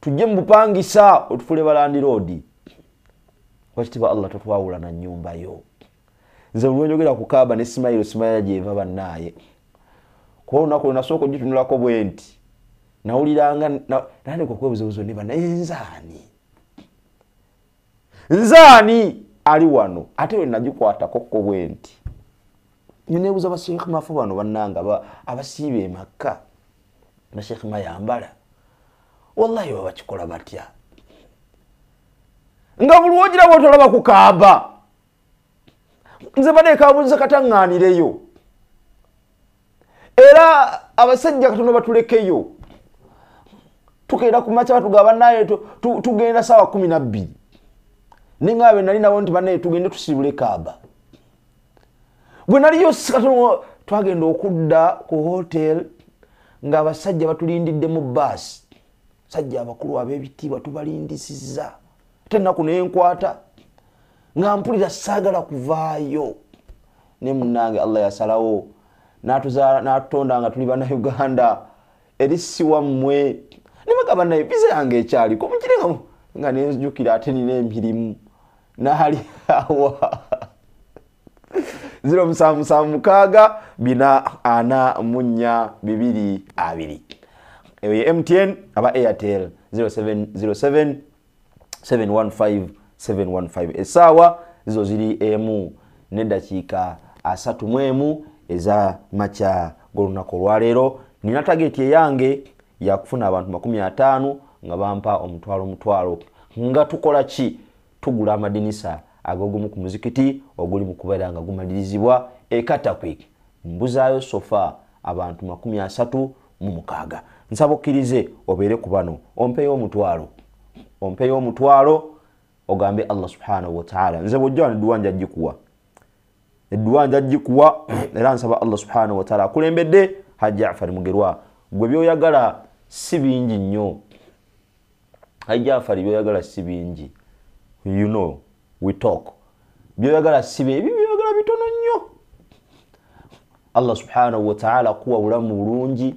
[SPEAKER 2] tujje mu bupangisa otufule balandiroodi. Wakitiibwa Allah totwawula na nnyumba yo. Nze buli lwenjogera ku Kaaba ne simayiro, simayira gyeva bannaaye. Kuba olunaku lwe nasooka ogitunulako bwe nti nawuliranga natandika okwebuzabuza ne bannaye, nzaani nzaani ali wano? Ate we nagikwatako ko bwe nti neebuuza basheikh mafu bano bannanga abasiiba e Makka, basheikh Mayambala, wallahi baba bakikola batya nga buli wogiraba otolaba ku Kaaba? Nze badde kabuuza kataŋŋaanireyo, era abasajja katono batulekeyo. Tukeera ku makya batugamba bannaye tugenda ssaawa 12, naye nga be nali nabo nti bannaye tugende tusibule Kaaba. Bwe naliyo katono twagenda okudda ku hotel ng'abasajja batulindidde mu baasi, sajja abakulu ab'ebitiibwa tubalindisizza. Ate ennaku n'enkwata nga mpulira saagala kuvaayo. Ne munnange Allah yasalawo n'atuzaala n'atutonda nga tuli bannayuganda, eri si wammwe. Ne bagamba naye visa yange ekyaliko mukire nga nenzijukira ate nina emirimu naali awa. 0776 444 220. Eyo ye MTN, aba Airtel 0707 715 715. Essaawa zizo ziri 1 n'eddakiika 31 eza makya g'olunaku olwaleero. Nina tageti eyange yakufuna abantu 50 nga bampa omutwalo omutwalo. Nga tukola ki? Tugula amadinisa agogumu ku muzikiti oguli mu kubeera nga gumalirizibwa e Katakwi. Mbuzaayo sofa abantu 36. Nsaba okkirize obeere ku bano, ompeeyo omutwalo, ompeeyo omutwalo, ogambe Allah subhanahu wa ta'ala, nze bw'ojja wano edduwa nja gikuwa, edduwa nja gikuwa. Era nsaba Allah subhanahu wa ta'ala akulembedde Hajji Jafari Mugerwa. Gwe by'oyagala si bingi nnyo. Hajji Jafari by'oyagala si bingi. You know, we talk. By'oyagala si bingi, ebyo by'oyagala bitono nnyo. Allah subhanahu wa ta'ala kuwa bulamu bulungi,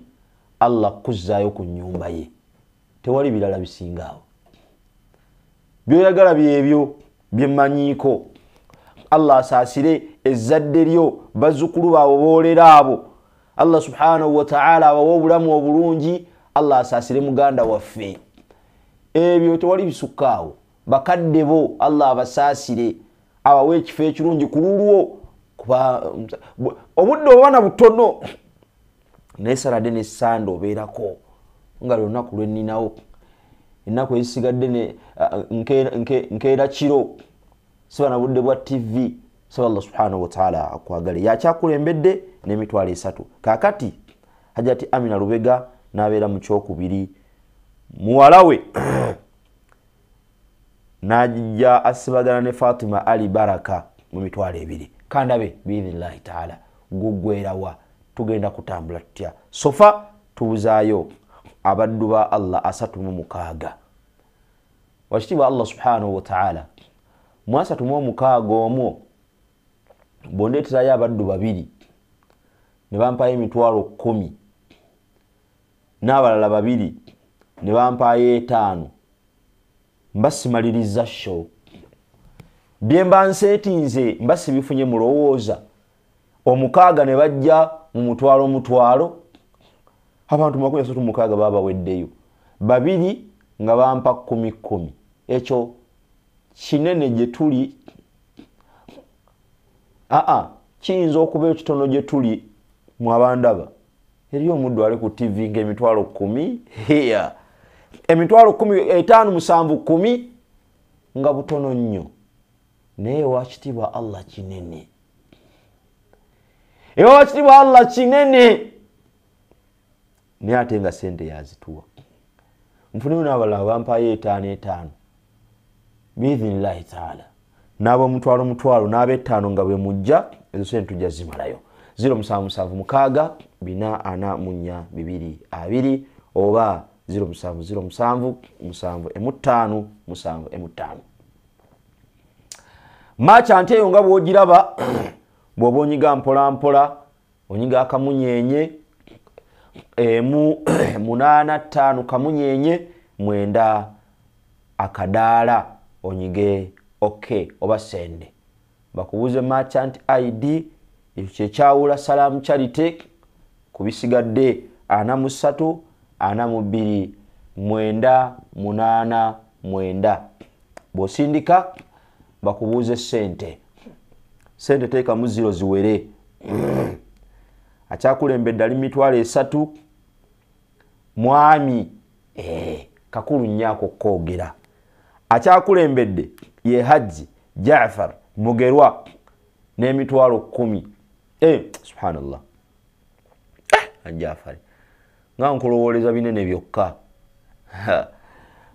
[SPEAKER 2] Allah kuzzaayo ku nnyumba ye. Tewali birala bisingaawo. By'oyagala byebyo bye mmanyiiko. Allah asaasire ezzadde lyo, bazzukulu baabwe boolera abo. Allah subhanahu wa ta'ala abawe obulamu obulungi, Allah asaasire muganda waffe. Ebyo tewali bisukkaawo. Bakadde bo Allah abasaasire, abawe ekifo ekirungi ku lulwo. Kuba obudde oba butono, naye salade ne sande obeerako nga lunaku lwe nninawo. Ennaku ezisigadde nkeera kiro, siba na budde bwa TV. Saba Allah subhanahu wa ta'ala akwagale. Yakyakulembedde n'emitwalo 3. Kaakati Hajjati Amina Lubega n'abeera mu kyokubiri Muwala we najja asibagana ne Fatima Ali Baraka mu 20,000. Kandabe biidhnillahi taala gugwerawa, tugenda kutambula tutya? Sofa tubuzaayo abaddu ba Allah 36. Wakitiibwa Allah subhanahu wa ta'ala, mu 36 omwo bw'ondeeterayo abaddu 2 ne bampayo 10,000, n'abalala 2 ne bampayo 5, mba simaliriza sho. Bye mba nseetinze mba sibifunye mulowooza. 6 ne bajja mu mutwalo, abantu 36 babaweddeyo, 2 nga bampa 10,000. Ekyo kinene gye tuli, kiyinza okuba ekitono gye tuli mu abandaba. Eriyo omuddu ali ku TV nga 10,000, here 10,000, 5, 7, 10 nga butono nnyo. Naye wakitiibwa Allah kinene, ewakitiibwa Allah kinene, naye ate nga sente yazituwa. Nfuneyo n'abalala bampayo 5, 5 biidhnillahi taala, n'ab'omutwalo 1,000 n'ab'ettaano nga bwe mujja, ezo sente tujja zimalayo. 0776 444 222 oba 0707 7 5 7 5. Macha nte eyo nga bw'ogiraba, bw'oba onyiga mpola mpola, onyiga akamunyenye 8 5 kamunyenye 9 akadaala, onyige okay oba sende. Bakubuze merchant ID, ekyo kyekyawula Salaam Charity ku bisigadde 43 42 9 8 9. Bw'osindika bakubuuze sente, sente teekamu 0 ziwere. Akyakulembedde ali 30,000, mwami kakulu nnyo kwogera. Akyakulembedde ye Hajji Jaafar Mugerwa n'10,000. Subhanallah, Jaafar nga nkulowooleza binene byokka.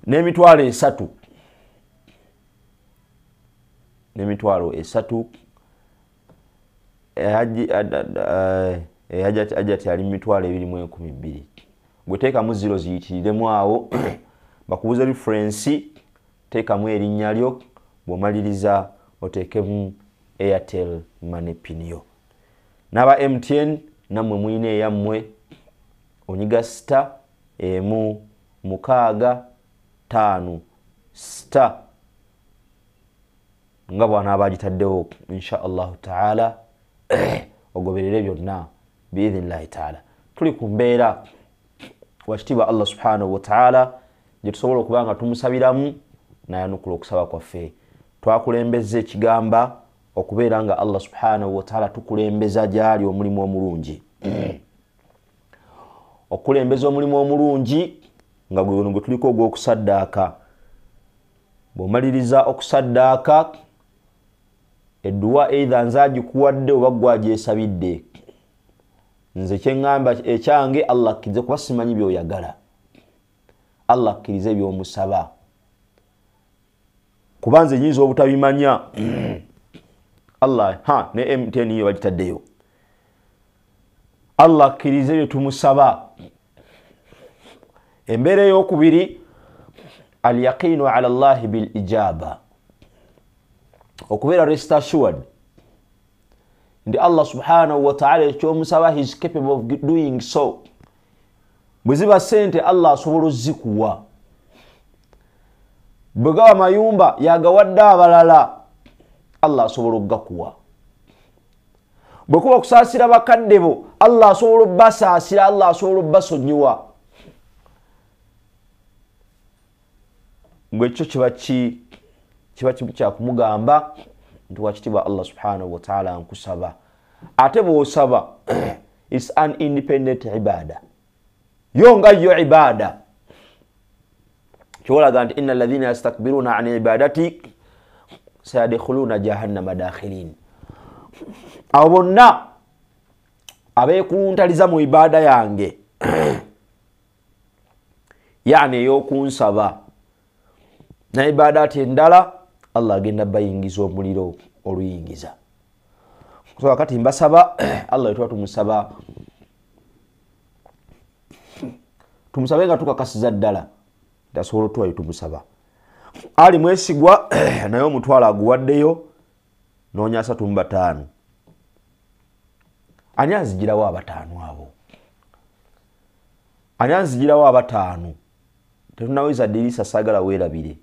[SPEAKER 2] N'30,000, n'30,000. Hajjati ali 22,000. Gwe teekamu 0 ziyitiriremu awo, bakubuze reference, teekamu erinnya lyo, bw'omaliriza oteekemu Airtel Money pin yo. N'aba MTN nammwe mulina eyammwe, onyiga star 1 6 5 star nga bw'anaaba agitaddewo insha Allahu taala, ogoberere byonna biidhnillahi taala. Tuli ku mbeera wakitiibwa Allah subhanahu wa taala gye tusobola okuba nga tumusabiramu n'ayanukula okusaba kwaffe. Twakulembeza ekigamba okubeera nga Allah subhanahu wa taala tukulembeza gy'ali omulimu omulungi. Okulembeza omulimu omulungi nga gwe guno gwe tuliko ogw'okusaddaaka. Bw'omaliriza okusaddaaka, edduwa either nze agikuwadde oba ggwe agyesabidde. Nze kye ŋŋamba ekyange, Allah akkirize, kuba simanyi by'oyagala. Allah akkirize by'omusaba, kuba nze nnyinza obutabimanya. Allah ne MTN yo bagitaddeyo. Allah akkirize bye tumusaba. Embeera ey'okubiri, alyaqinu ala Allahi bil ijaba, okubeera rest assured nti Allah subhanahu wa ta'ala ekyomusaba he is capable of doing so. Bwe ziba sente Allah asobola ozikuwa, bwe gaba mayumba yagawadde abalala Allah asobola okugakuwa, bwe kuba okusaasira bakadde bo Allah asobola obbasaasira, Allah asobola obbasonyiwa. Gwe ekyo kiba kyakumugamba nti wakitiibwa Allah subhanahu wa ta'ala nkusaba. Ate bw'osaba is an independent ibada, yo nga yo ibada. Kyolaga nti inna alladhina yastakbiruna an ibadati sayadkhuluna jahannama dakhilin. Abo bonna abeekuntaliza mu ibada yange Yani ey'okunsaba na ibadati endala, Allah agenda bayingiza omuliro oluyingiza. So wakati mbasaba Allah yetuwa tumusaba, tumusabe nga tukakasiza ddala tasobola otuwayo tumusaba. Ali Mwesigwa naye omutwalo aguwaddeyo noonya 35. Ani anzigirawo abataano abo? Ani anzigirawo abataano? Tetunaweza dirisa, saagala weerabire.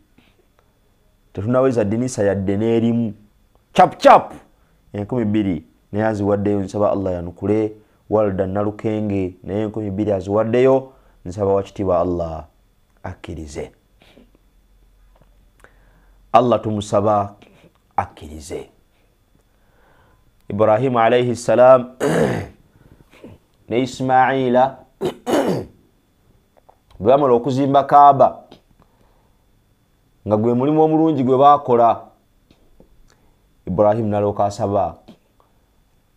[SPEAKER 2] Tetunaweza dirisa yadde n'erimu. Chap chap 2000 naye aziwaddeyo, nsaba Allah yanukule. Walda Nalukenge naye 2000 aziwaddeyo, nsaba wakitiibwa Allah akkirize. Allah tumusaba akkirize. Ibrahimu alayhi salam ne Ismaila bwe bamala okuzimba Kaaba, nga gwe mulimu omulungi gwe baakola, Ibrahimu n'alyoka asaba,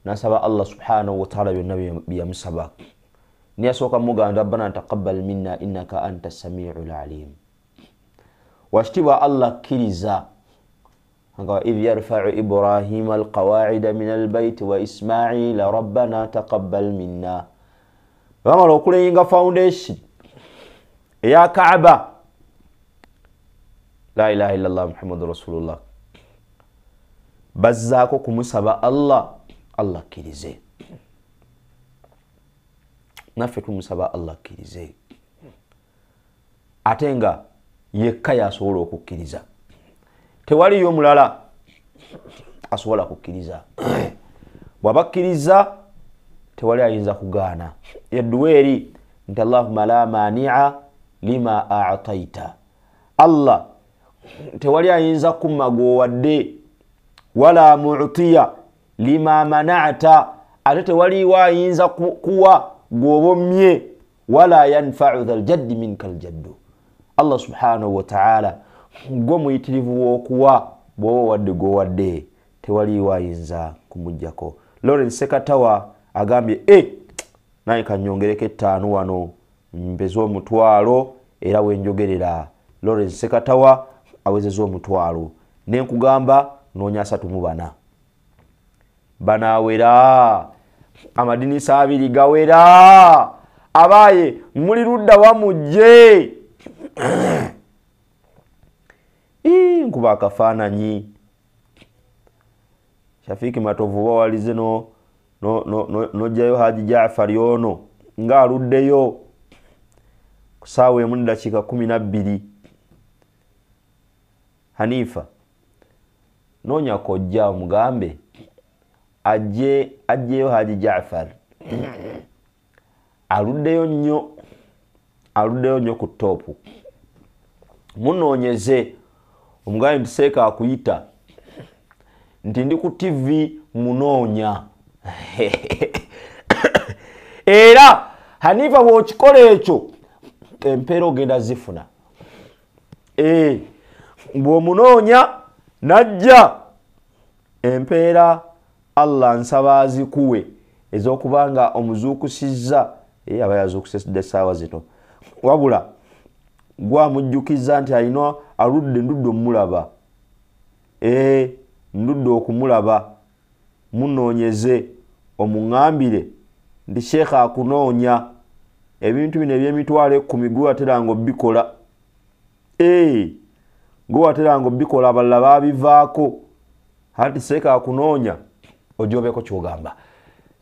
[SPEAKER 2] n'asaba Allah subhanahu wa ta'ala byonna bye yamusaba. Niyasooka mugamba rabbana taqabbal minna innaka anta samiul alim. Wakitiibwa Allah kkiriza. Nga idh yarfa'u Ibrahima alqawaida min albayti wa Ismaila rabbana taqabbal minna. Bamala okulayinga foundation eya Kaaba, la ilaha illallah Muhammadu rasulullah, bazzaako kumusaba Allah, Allah akkirize. Naffe tumusaba Allah akkirize, ate nga yekka yasobola okukkiriza, tewaliyo mulala asobola kukkiriza. Bw'abakkiriza tewali ayinza kugaana. Edduwa eri nti Allahumma la mani'a lima a'taita, Allah tewali ayinza kumma gw'owadde, wala mu'tiya lima mana'ta, ate tewaliwo ayinza kuwa gw'obommye, wala yanfa'u dhal jaddi minkal jaddu. Allah subhanahu wa ta'ala gwe muyitirivu w'okuwa, bw'oba owadde gw'owadde tewaliwo ayinza kumuggyako. Lawrence Sekatawa agambye naye kanyongereko 5 wano mpeze omutwalo, era wenjogerera Lawrence Sekatawa awezezza omutwalo, nenkugamba noonya 34 banaawera amadinisa 2 gawera. Abaye muli ludda wamujje. Nkuba akafaananyi Shafiki Matovu bawalize nojjayo Haji Jaafari ono ng'aluddeyo ku ssaawa 1:12. Hanifa noonya kojja omugambe ajjeyo Haji Jaafari aluddeyo nnyo, aluddeyo nnyo ku ttoopu. Munoonyeze omugambe nti seeka akuyita nti ndi ku TV munoonya. Era Hanifa bw'okikola ekyo empeera ogenda zifuna. Bw'omunoonya najja empeera Allah nsaba azikuwe ez'okubanga omuzuukusizza. Aba yazuukusidde essaawa zino, wabula gwamujjukiza nti alina aludde, ndudde omulaba, ndudde okumulaba. Munoonyeze omuŋŋambire nti sheekha akunoonya, ebintu bino eby'emitwalo 10 gwe wateranga obikola, gwe wateranga obikola, abalala baabivaako. Anti seeka akunoonya ojobeko ky'ogamba.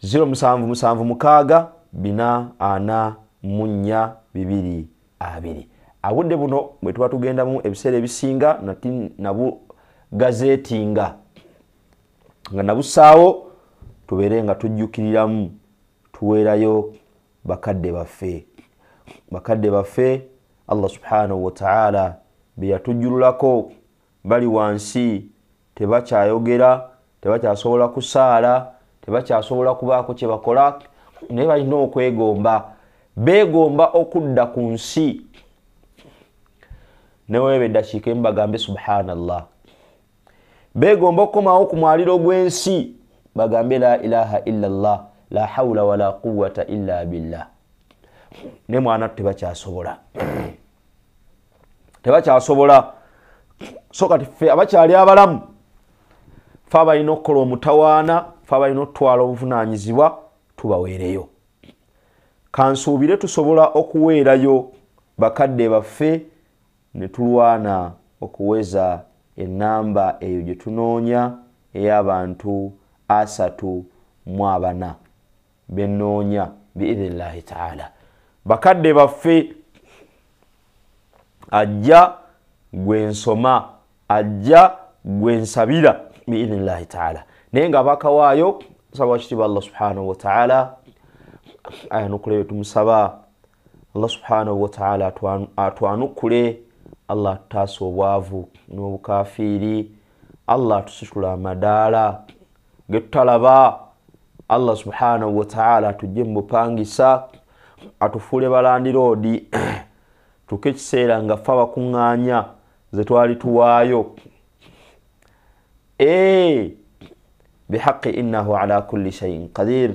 [SPEAKER 2] 0776 444 22. Abudde buno bwe tuba tugendamu ebiseera ebisinga nabu gazetinga nga nabusaawo tubeere nga tujjukiriramu, tuweerayo bakadde baffe. Bakadde baffe Allah subhanahu wa ta'ala bye yatujjululako bali wansi, tebakyayogera, tebakyasobola kusaala, tebakyasobola kubaako kye bakola, naye balina okwegomba, beegomba okudda ku nsi. Neweeba eddakiika emu bagambe subhanallah, beegomba okukomawo ku mwaliro gw'ensi bagambe la ilaha illallah la hawla wala quwwata illa billah. Ne mwana tebakyasobola. Tebakyasobola. So kati ffe abakyali abalamu, ffe abalina okukola omutawaana, ffe abalina okutwala obuvunaanyizibwa, tubaweereyo. Kansuubire tusobola okuweerayo bakadde baffe ne tulwana okuweza ennamba eyo gye tunoonya ey'abantu 34 benoonya biidhinillahi taala. Bakadde baffe ajja gwe nsoma, ajja gwe nsabira biidhinillahi taala. Naye nga bakawaayo, nsaba wakitiibwa Allah subhanahu wataala ayanukule byetumusaba. Allah subhanahu wataala atwanukule. Allah atutaasa obwavu n'obukafiiri. Allah atusitula amadaala getutalaba. Allah subhanahu wataala atujje mu bupangisa, atufuule balandiroodi, tuke ekiseera nga ffe abakuŋŋaanya ze twali tuwaayo. Bihaqi innahu ala kulli shay'in qadir.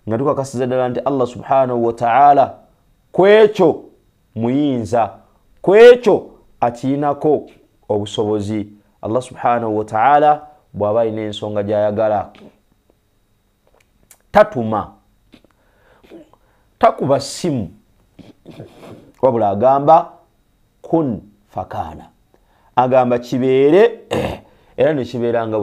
[SPEAKER 2] Nga tukakasiza ddala nti Allah subhanahu wataala kwekyo muyinza, kwekyo akiinako obusobozi. Allah subhanahu wataala bw'aba alina ensonga gy'ayagala tatuma, takuba simu, wabula agamba kun fakana, agamba kibeere era nekibeera nga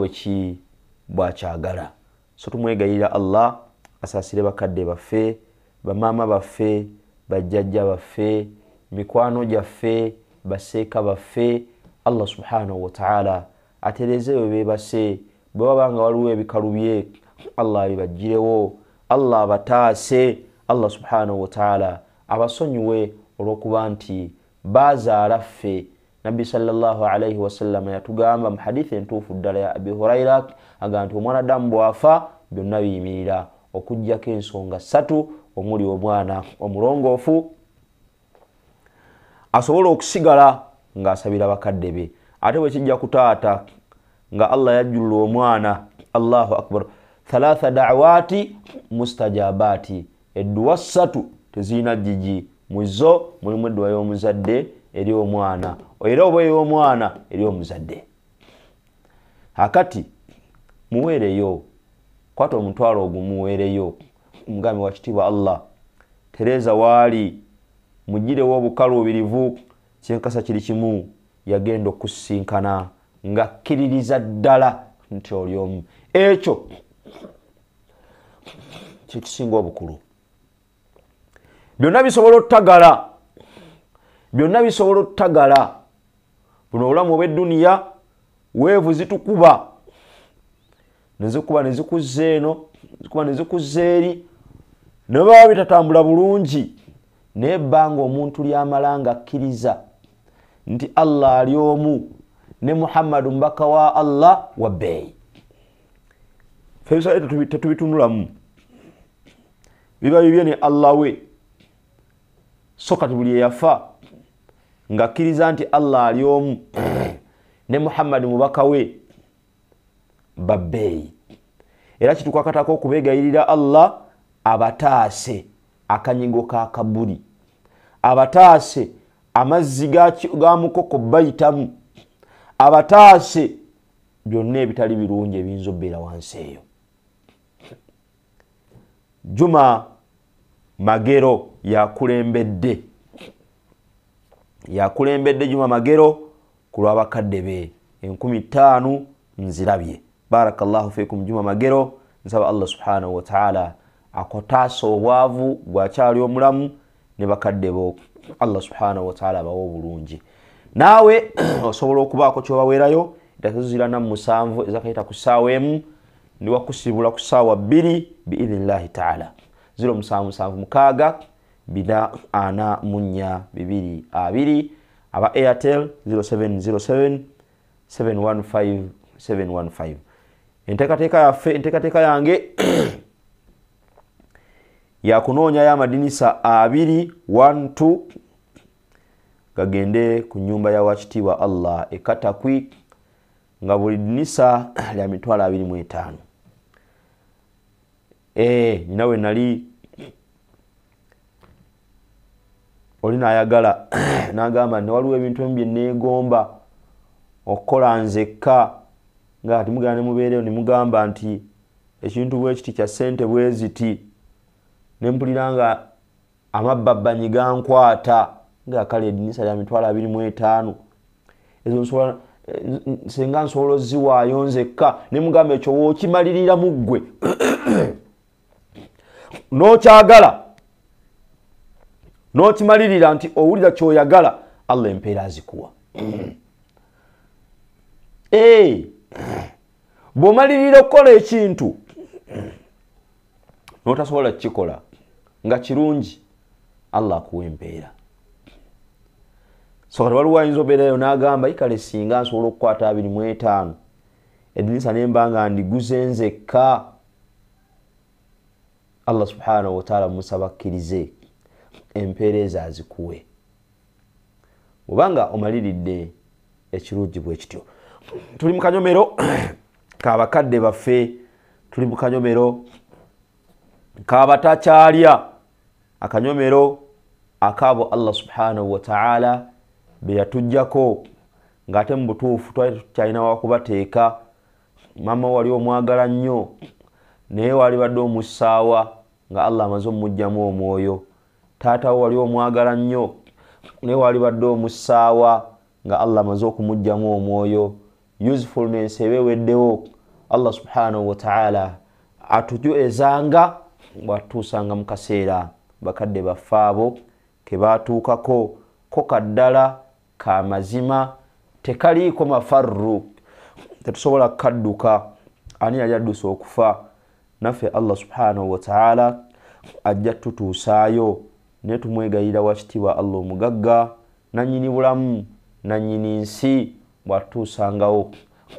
[SPEAKER 2] bwakyagala. So tumwegayirira Allah asaasire bakadde baffe, bamaama baffe, bajjajja baffe, mikwano gyaffe, baseeka baffe. Allah subhanahu wataala atereeze bwe beebase, bwe baba nga waliwo ebikalubye Allah abibaggirewo, Allah abataase. Allah subhanahu wataala abasonyiwe olw'okuba nti bazaala ffe. Nabbi sallallahu alaihi wasallama yatugamba mu hadithi entuufu ddala ya Abi Huraira, agamba nti omwana Adamu bw'afa byonna biyimirira okuggyako ensonga 3 omuli omwana omulongoofu asobola okusigala ng'asabira bakadde be. Ate bwe kijja ku taata nga Allah yajjulula omwana, Allahu akbar, 3 da'awaati mustajabaati, edduwa 3 tezirina jjiji, mu zo mulimu edduwa y'omuzadde eri omwana, era oba ey'omwana eri omuzadde. Akati muweereyo, kwata omutwalo ogumuweereyo, omugambe wa kitiibwa Allah tereeza waali, mugirewo obukaluubirivu. Kyenkasa kiri kimu, yagenda okusinkana ng'akkiririza ddala nti oli omu. Ekyo kyekisinga obukulu. Byonna bisobola ottagala, byonna bisobola ottagala. Buno obulamu obw'edduniya, weevu zitukuba nezikuba nezikuzza eno, zikuba nezikuzza eri, ne baba bitatambula bulungi. Naye ebbanga omuntu lyamala ng'akkiriza nti Allah ali omu ne Muhammadu mubaka wa Allah wa bbeeyi, ffe ebisale tetubitunulamu, biba bibye ne Allah we. So kati buli eyafa ng'akkiriza nti Allah ali omu ne Muhammadi mubaka we babbeeyi, era kitukakatako okubeegayirira Allah abataase akanyigo ka kabuli, abataase amazzi ga mukoko bayitamu, abataase byonna ebitali birungi ebiyinza obbeera wansi eyo. Juma Magero yakulembedde, yakulembedde Juma Magero ku lw'abakadde be 5000 nzirabye. Barakallahu fikum Juma Magero, nsaba Allah subhanahu wataala akutaasa obwavu bwakyali omulamu ne bakadde bo. Allah subhanahu wataala abawe obulungi. Naawe osobola okubaako kyobaweerayo. Eddakiika zirana 7 ezakayita ku ssaawa 1, ndi wakusibula ku ssaawa 2 biidhinillahi taala. 0776 444 220. Aba Airtel 0707 715 715. Enteekateeka yaffe, enteekateeka yange yakunoonyayo amadinisa 2 1 2 gagende ku nnyumba ya wakitiibwa Allah ekatakwi, nga buli dinisa lya mitwalo 25. Nina we nali Oli n'ayagala n'agamba nti waliwo ebintu ebimu bye neegomba okukola nzekka, nga ati mugenda ne mubeereyo ne mugamba nti ekintu bwe kiti kya ssente bwe ziti, ne mpulira nga amabbabbanyi gankwata nga kale edinisa lya 25,000 ezo nsobola senga nsobola oziwaayo nzekka. Ne mugamba ekyo w'okimalirira mu ggwe n'okyagala n'okimalirira nti owulira ky'oyagala, Allah empeera azikuwa. Bw'omalirira okukola ekintu n'otasobola kukikola nga kirungi, Allah akuwa empeera. So kati waliwo ayinza obeerayo n'agamba ikale singa nsobola okukwata 25 edinisa ne mba nga ndiguze nzekka. Allah subhanahu wa ta'ala musaba akkirize empeera ezo azikuwe obanga omaliridde ekirungi bwe kityo. Tuli mu kanyomero k'abakadde baffe, tuli mu kanyomero k'abatakyalya, akanyomero akaabo Allah subhanahu wa ta'ala be yatuggyako ng'ate mu butuufu twali tukyalina wakubateeka. Maama wali omwagala nnyo naye wali badde omussaawa nga Allah amaze omuggyamu omwoyo. Taata wo wali omwagala nnyo naye wali badde omussaawa nga Allah amaze okumuggyamu omwoyo. Usefulness eba eweddewo. Allah subhanahu wa ta'ala atujuezanga bw'atuusanga mu kaseera bakadde baffe abo ke baatuukako ko kaddala ka mazima tekaliiko mafarru, tetusobola kukadduka. Ani yali adduse okufa? Naffe Allah subhanahu wa ta'ala ajja tutuusaayo, naye tumwegayirira wakitiibwa Allah omugagga nannyini bulamu nannyini nsi bw'atuusangawo.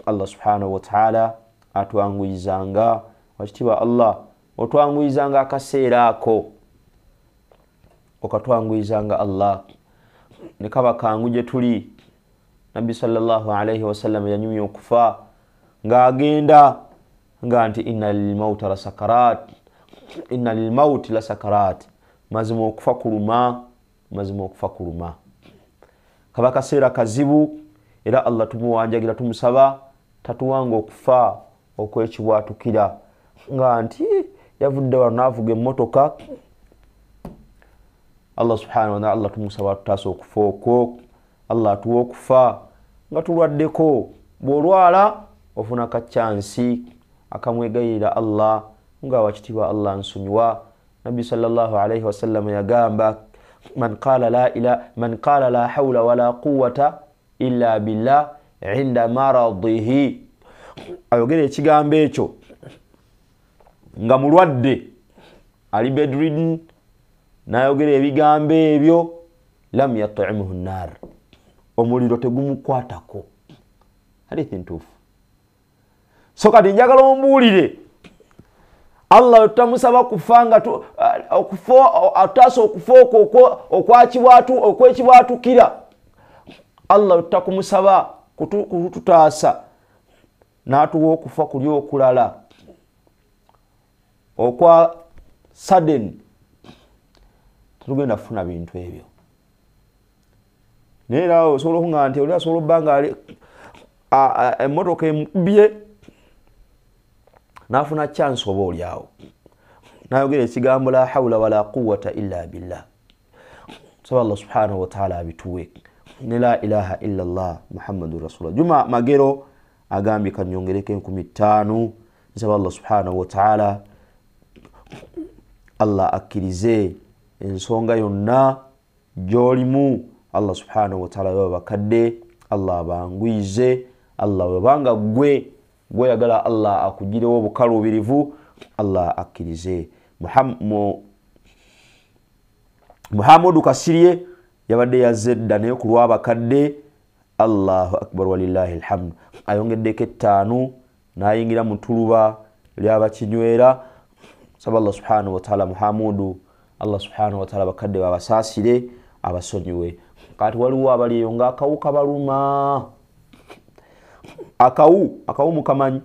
[SPEAKER 2] Allah subhanahu wa ta'ala atwanguyizanga wakitiibwa Allah otwanguyizanga akaseera ako, okatwanguyizanga Allah ne kaba kangu gye tuli. Nabbi sallallahu alaihi wasallam yanyumya okufa ng'agenda nga nti inna lilmauti la sakarat, inna lilmauti la sakarat, mazima okufa kuluma, mazima okufa kuluma. Kaba kaseera kazibu, era Allah tumuwanjagira tumusaba tatuwanga okufa okwekibwatukira nga nti yavudde wano n'avuga emmotoka. Allah subhanahu wa ta'ala, Allah tumusaba tutaasa okufa okwo. Allah atuwa okufa nga tulwaddeko. Bw'olwala ofuna ka chansi akamwegayirira Allah nga wakitiibwa Allah nsonyiwa. Nabbi sallallahu alaihi wasallam yagamba man qala la hawla wala quwwata illa billah inda maradihi, ayogera ekigambo ekyo nga mulwadde ali bedridden n'ayogera ebigambo ebyo, lam yat'imuhu nnar, omuliro tegumukwatako. Hadithi ntuufu. So kati njagala ombuulire, Allah tutamusaba kufa nga atutaasa okufa okwo okwekibwatukira. Allah tutakumusaba kututaasa n'atuwa okufa kuli okulala okwa sudden, tetugenda kufuna bintu ebyo. Naye era osobola okuŋŋamba nti oli asobola obba nga emmotoka emukubye n'afuna chance oba oli awo n'ayogera ekigambo la hawula wala quwwata illa billah. Saba Allah subhanahu wa ta'ala abituwe ne la ilaha illa Allah Muhammadur Rasulullah. Juma Magero agambye kanyongereko 5,000. Nsaba Allah subhanahu wa ta'ala Allah akkirize ensonga yonna gy'olimu. Allah subhanahu wa ta'ala baba bakadde, Allah abanguyize. Allah webanga gwe gweyagala Allah akugirewo obukaluubirivu, Allah akkirize. Muhammadu Kasirye yabadde yazze dda naye ku lw'abakadde, Allahu akbar walillahi alhamdu, ayongeddeko 5 n'ayingira mu ttuluba ly'abakinywera. Saba Allah subhanahu wa ta'ala Muhammadu, Allah subhanahu wa ta'ala bakadde babasaasire abasonyiwe. Kati waliwo abali eyo ng'akawu kabaluma, akawu mukamanyi,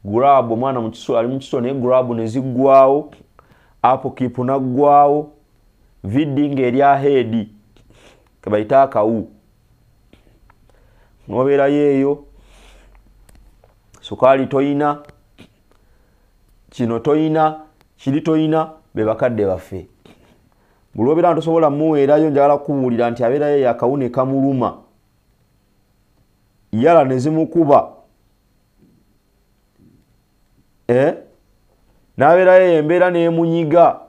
[SPEAKER 2] gurabu omwana ali mu kisulo naye gurabu ne ziggwawo, apokipu naggwawo, Vidi ng'eri aheedi kebayita akawu, nobeerayo eyo, sukaali toyina, kino toyina, kiri toyina. Be bakadde baffe. Buli obeera ntosobola muweerayo, njagala kukubuulira nti abeerayo eyo akawu ne kamuluma, yala ne zimukuba, n'abeerayo embeera n'emunyiga,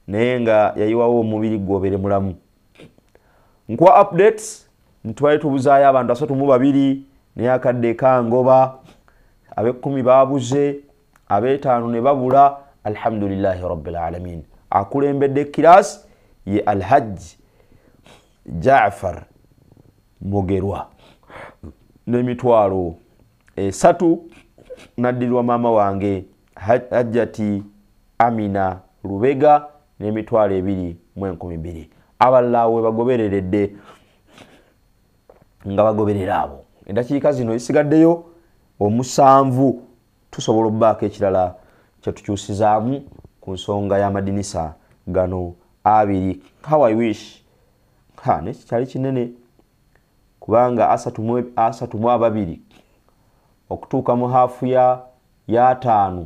[SPEAKER 2] naye nga yayiwawo omubiri gwobere mulamu. Nkuwa updates ntwale tubuzaayo abantu 32, naye akadde kangoba, ab'ekumi babuze, ab'etaano ne babula. Alhamdulillahi rabbil alamin. Akulembedde kirasi ye Alhajji Jaafar Mugerwa n'emitwalo 3, naddirirwa maama wange Hajjati Amina Lubega n'emitwalo 2,200. Abalala we bagobereredde nga bagoberera abo. Endakiika zino esigaddeyo 7, tusobola obbaako ekirala kyetukyusizaamu ku nsonga y'amadinisa gano 2. How I wish nekikyali kinene, kubanga 32 okutuuka mu haafu ya 5.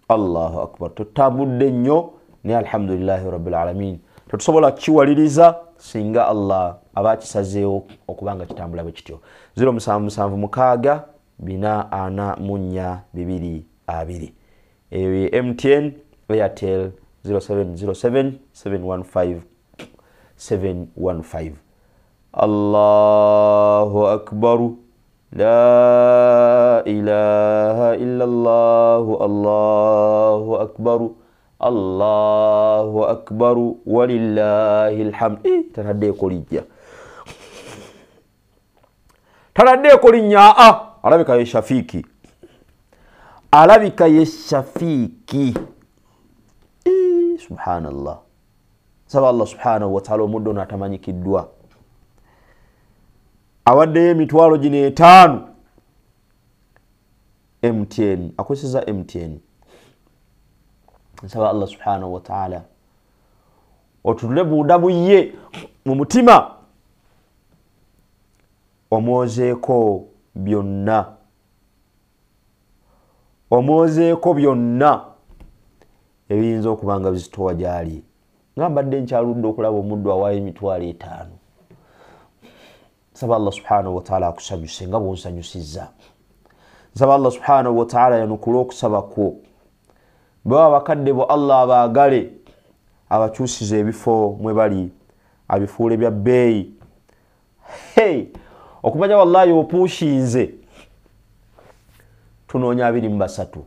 [SPEAKER 2] Allahu akbar, tutambudde nnyo, naye alhamdulillahi rabbil alamin. Tetusobola kukiwaliriza singa Allah aba akisazeewo okubanga kitambula bwe kityo. 0776 444 22. Eyo ye MTN. Airtel 0707 715 715. Allahu akbar, la ilaha illallah, Allahu akbar, Allahu akbar, walillahi alhamd. Tanaddeeko lijja, tanaddeeko linnya. Alabika ye Shafiki, alabika ye Shafiki. Subhanallah. Saba Allah subhanahu wa ta'ala omuddo n'atamanyikiddwa awaddeyo emitwalo gino 5. MTN akozesa MTN. Nsaba Allah subhanahu wa ta'ala otulule munda ye mu mutima, omwozeeko byonna, omwozeeko byonna ebiyinza okuba nga bizitowa gy'ali. Nga mbadde nkyaludde okulaba omuddu awaayo emitwalo 5. Nsaba Allah subhanahu wa ta'ala akusanyuse nga bw'onsanyusizza. Nsaba Allah subhanahu wa ta'ala yanukule okusaba kwo. Bwe baba bakadde bo, Allah abaagale, abakyusize ebifo mwe bali, abifuule bya bbeeyi. Hey, okumanya wallahi opuushinze, tunoonya 23.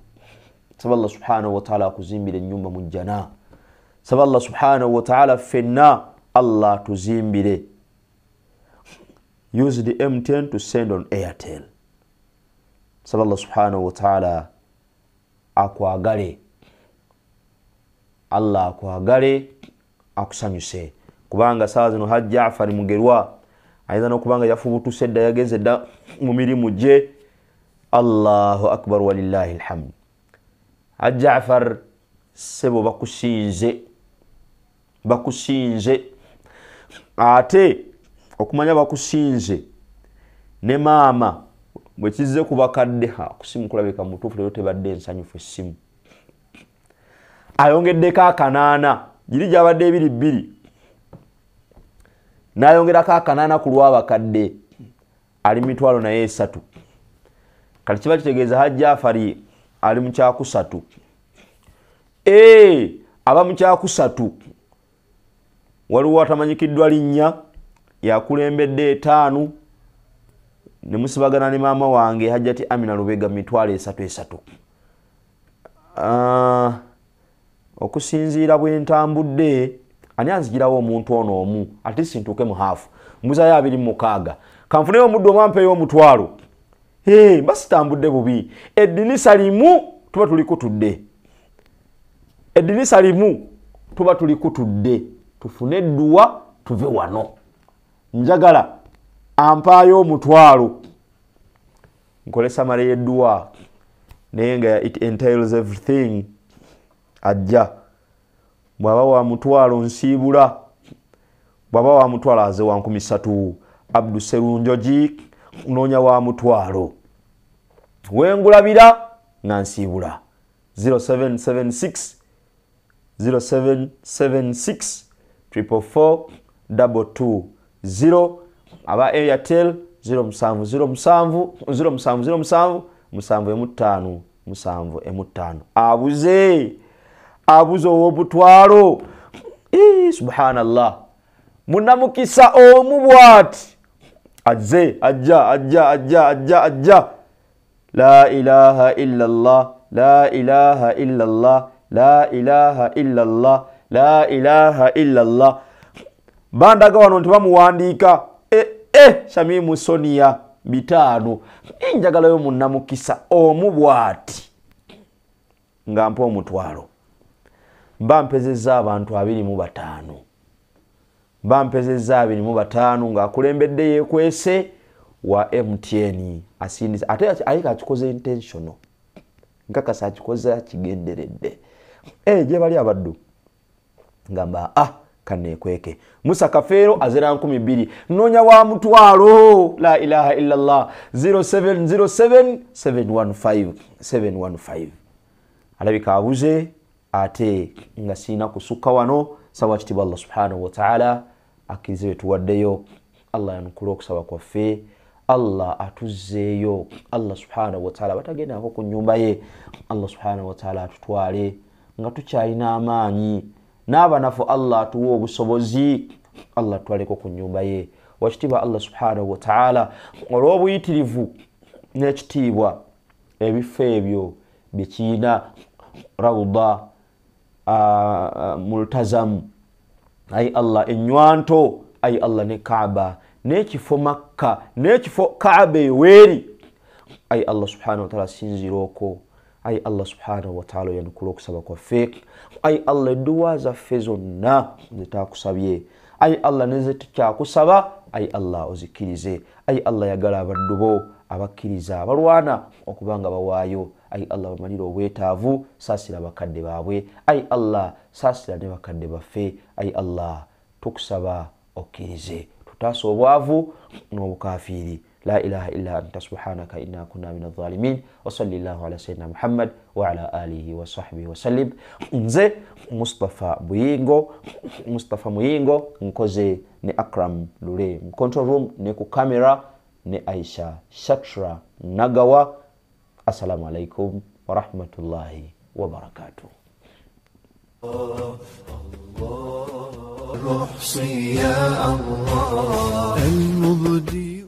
[SPEAKER 2] Nsaba Allah subhanahu wa ta'ala akuzimbire ennyumba mu jjana. Nsaba Allah subhanahu wa ta'ala ffenna Allah tuzimbire. Use the MTN to send on Airtel. Nsaba Allah subhanahu wa ta'ala akwagale, Allah akwagale, akusanyuse. Kubanga saawa zino Hajji Jaafar Mugerwa ayinza n'okubanga yafubutuse dda, yagenze dda mu mirimu gye. Allahu akbar, walillahi alhamd. Hajji Jaafar ssebo bakusinze, bakusinze. Ate okumanya bakusinze ne maama bwe kizze ku bakadde, kusimu kulabika mutuufu leero tebadde ensanyufu essimu. Ayongeddeko 8, giri gyabadde 22, n'ayongerako 8 ku lw'abakadde, ali mitwalo naye 3. Kati kiba kitegeeza Hajji Jaafari ali mu kyakusatu. Aba mu kyakusatu. Waliwo atamanyikiddwa linnya yakulembedde 5, ne musibagana ne maama wange Hajjati Amina Lubega mitwalo 3 3. Okusinziira bwe ntambudde, ani anzigirawo omuntu ono omu ate sintuuke mu haafu, mbuzayo 26. Kanfuneyo omuddu omwampeeyo omutwalo. Mba sitambudde bubi. Eddinisa limu tuba tulikutudde, eddinisa limu tuba tulikutudde, tufune edduwa tuve wano. Njagala ampaayo omutwalo nkole samale y'edduwa, naye nga it entails everything. Ajja bw'aba wa mutwalo nsiibula, bw'aba wa mutwalo aze wa 3000. Abdu Serunjogi noonya wa mutwalo, wengulabira nga nsiibula. 0776 0776 444 220. Aba Airtel 07 07 07 07 75 75. Abuze abuze ow'obutwalo. Subhanallah, munamukisa omu bwati azze ajja ajja ajja ajja ajja. La ilaha illallah, la ilaha illallah, la ilaha illallah, la ilaha illallah. Bandaga wano nti bamuwandiika Shamimu Sonia 500. Njagalayo munnamukisa omu bwati nga mpa omutwalo, mba mpezezza abantu 25, mba mpezezza 25 ng'akulembedde yeekwese wa MTN asindise. Ate ayika akikoze intentional, nkakasa akikoze akigenderedde. Gye bali abaddu ngamba kaneekweke. Musa Kafeero azera 2000, noonya wa mutwalo. La ilaha illallah. 0707 715 715. Alabika abuze ate nga sirina kusukka wano. Sawa kitibwa Allah subhanahu wa ta'ala akkirize betuwaddeyo. Allah yanukule okusaba kwaffe, Allah atuzzeeyo. Allah subhanahu wa ta'ala batagendako ku nnyumba ye, Allah subhanahu wa ta'ala atutwale nga tukyalina amaanyi n'abanafu, Allah atuwe obusobozi, Allah atwaleko ku nnyumba ye. Wakitiibwa Allah subhanahu wa ta'ala olw'obuyitirivu n'ekitiibwa ebifo ebyo byekiina rawda multazamu, ayi Allah ennywanto, ayi Allah ne Kaaba n'ekifo Makka n'ekifo Kaaba eweeri, ayi Allah subhanahu wa ta'ala sinziira okwo. Ayi Allah subhanahu wa ta'ala oyanukule okusaba kwaffe. Ayi Allah edduwa zaffe zonna zetaakusabye, ayi Allah ne zetukyakusaba, ayi Allah ozikkirize. Ayi Allah yagala abaddu bo abakkiriza abalwana okuba nga bawaayo. Ayi Allah bamalire obwetaavu, saasira bakadde baabwe. Ayi Allah saasira ne bakadde baffe. Ayi Allah tukusaba okkirize, tutaasa obwavu n'obukafiiri. La ilaha illa anta subhanaka inna kunna minadh dhalimin. Wa sallallahu ala sayyidina Muhammad wa ala alihi wa sahbihi wa sallim. Nze Mustafa Muyingo, Mustafa Muyingo nkoze ne Akram Lule mu control room, ne ku camera ne Aisha Shatra Nagawa. Assalamu alaikum wa rahmatullahi wa barakatuh.
[SPEAKER 1] Ya Allah المبدي.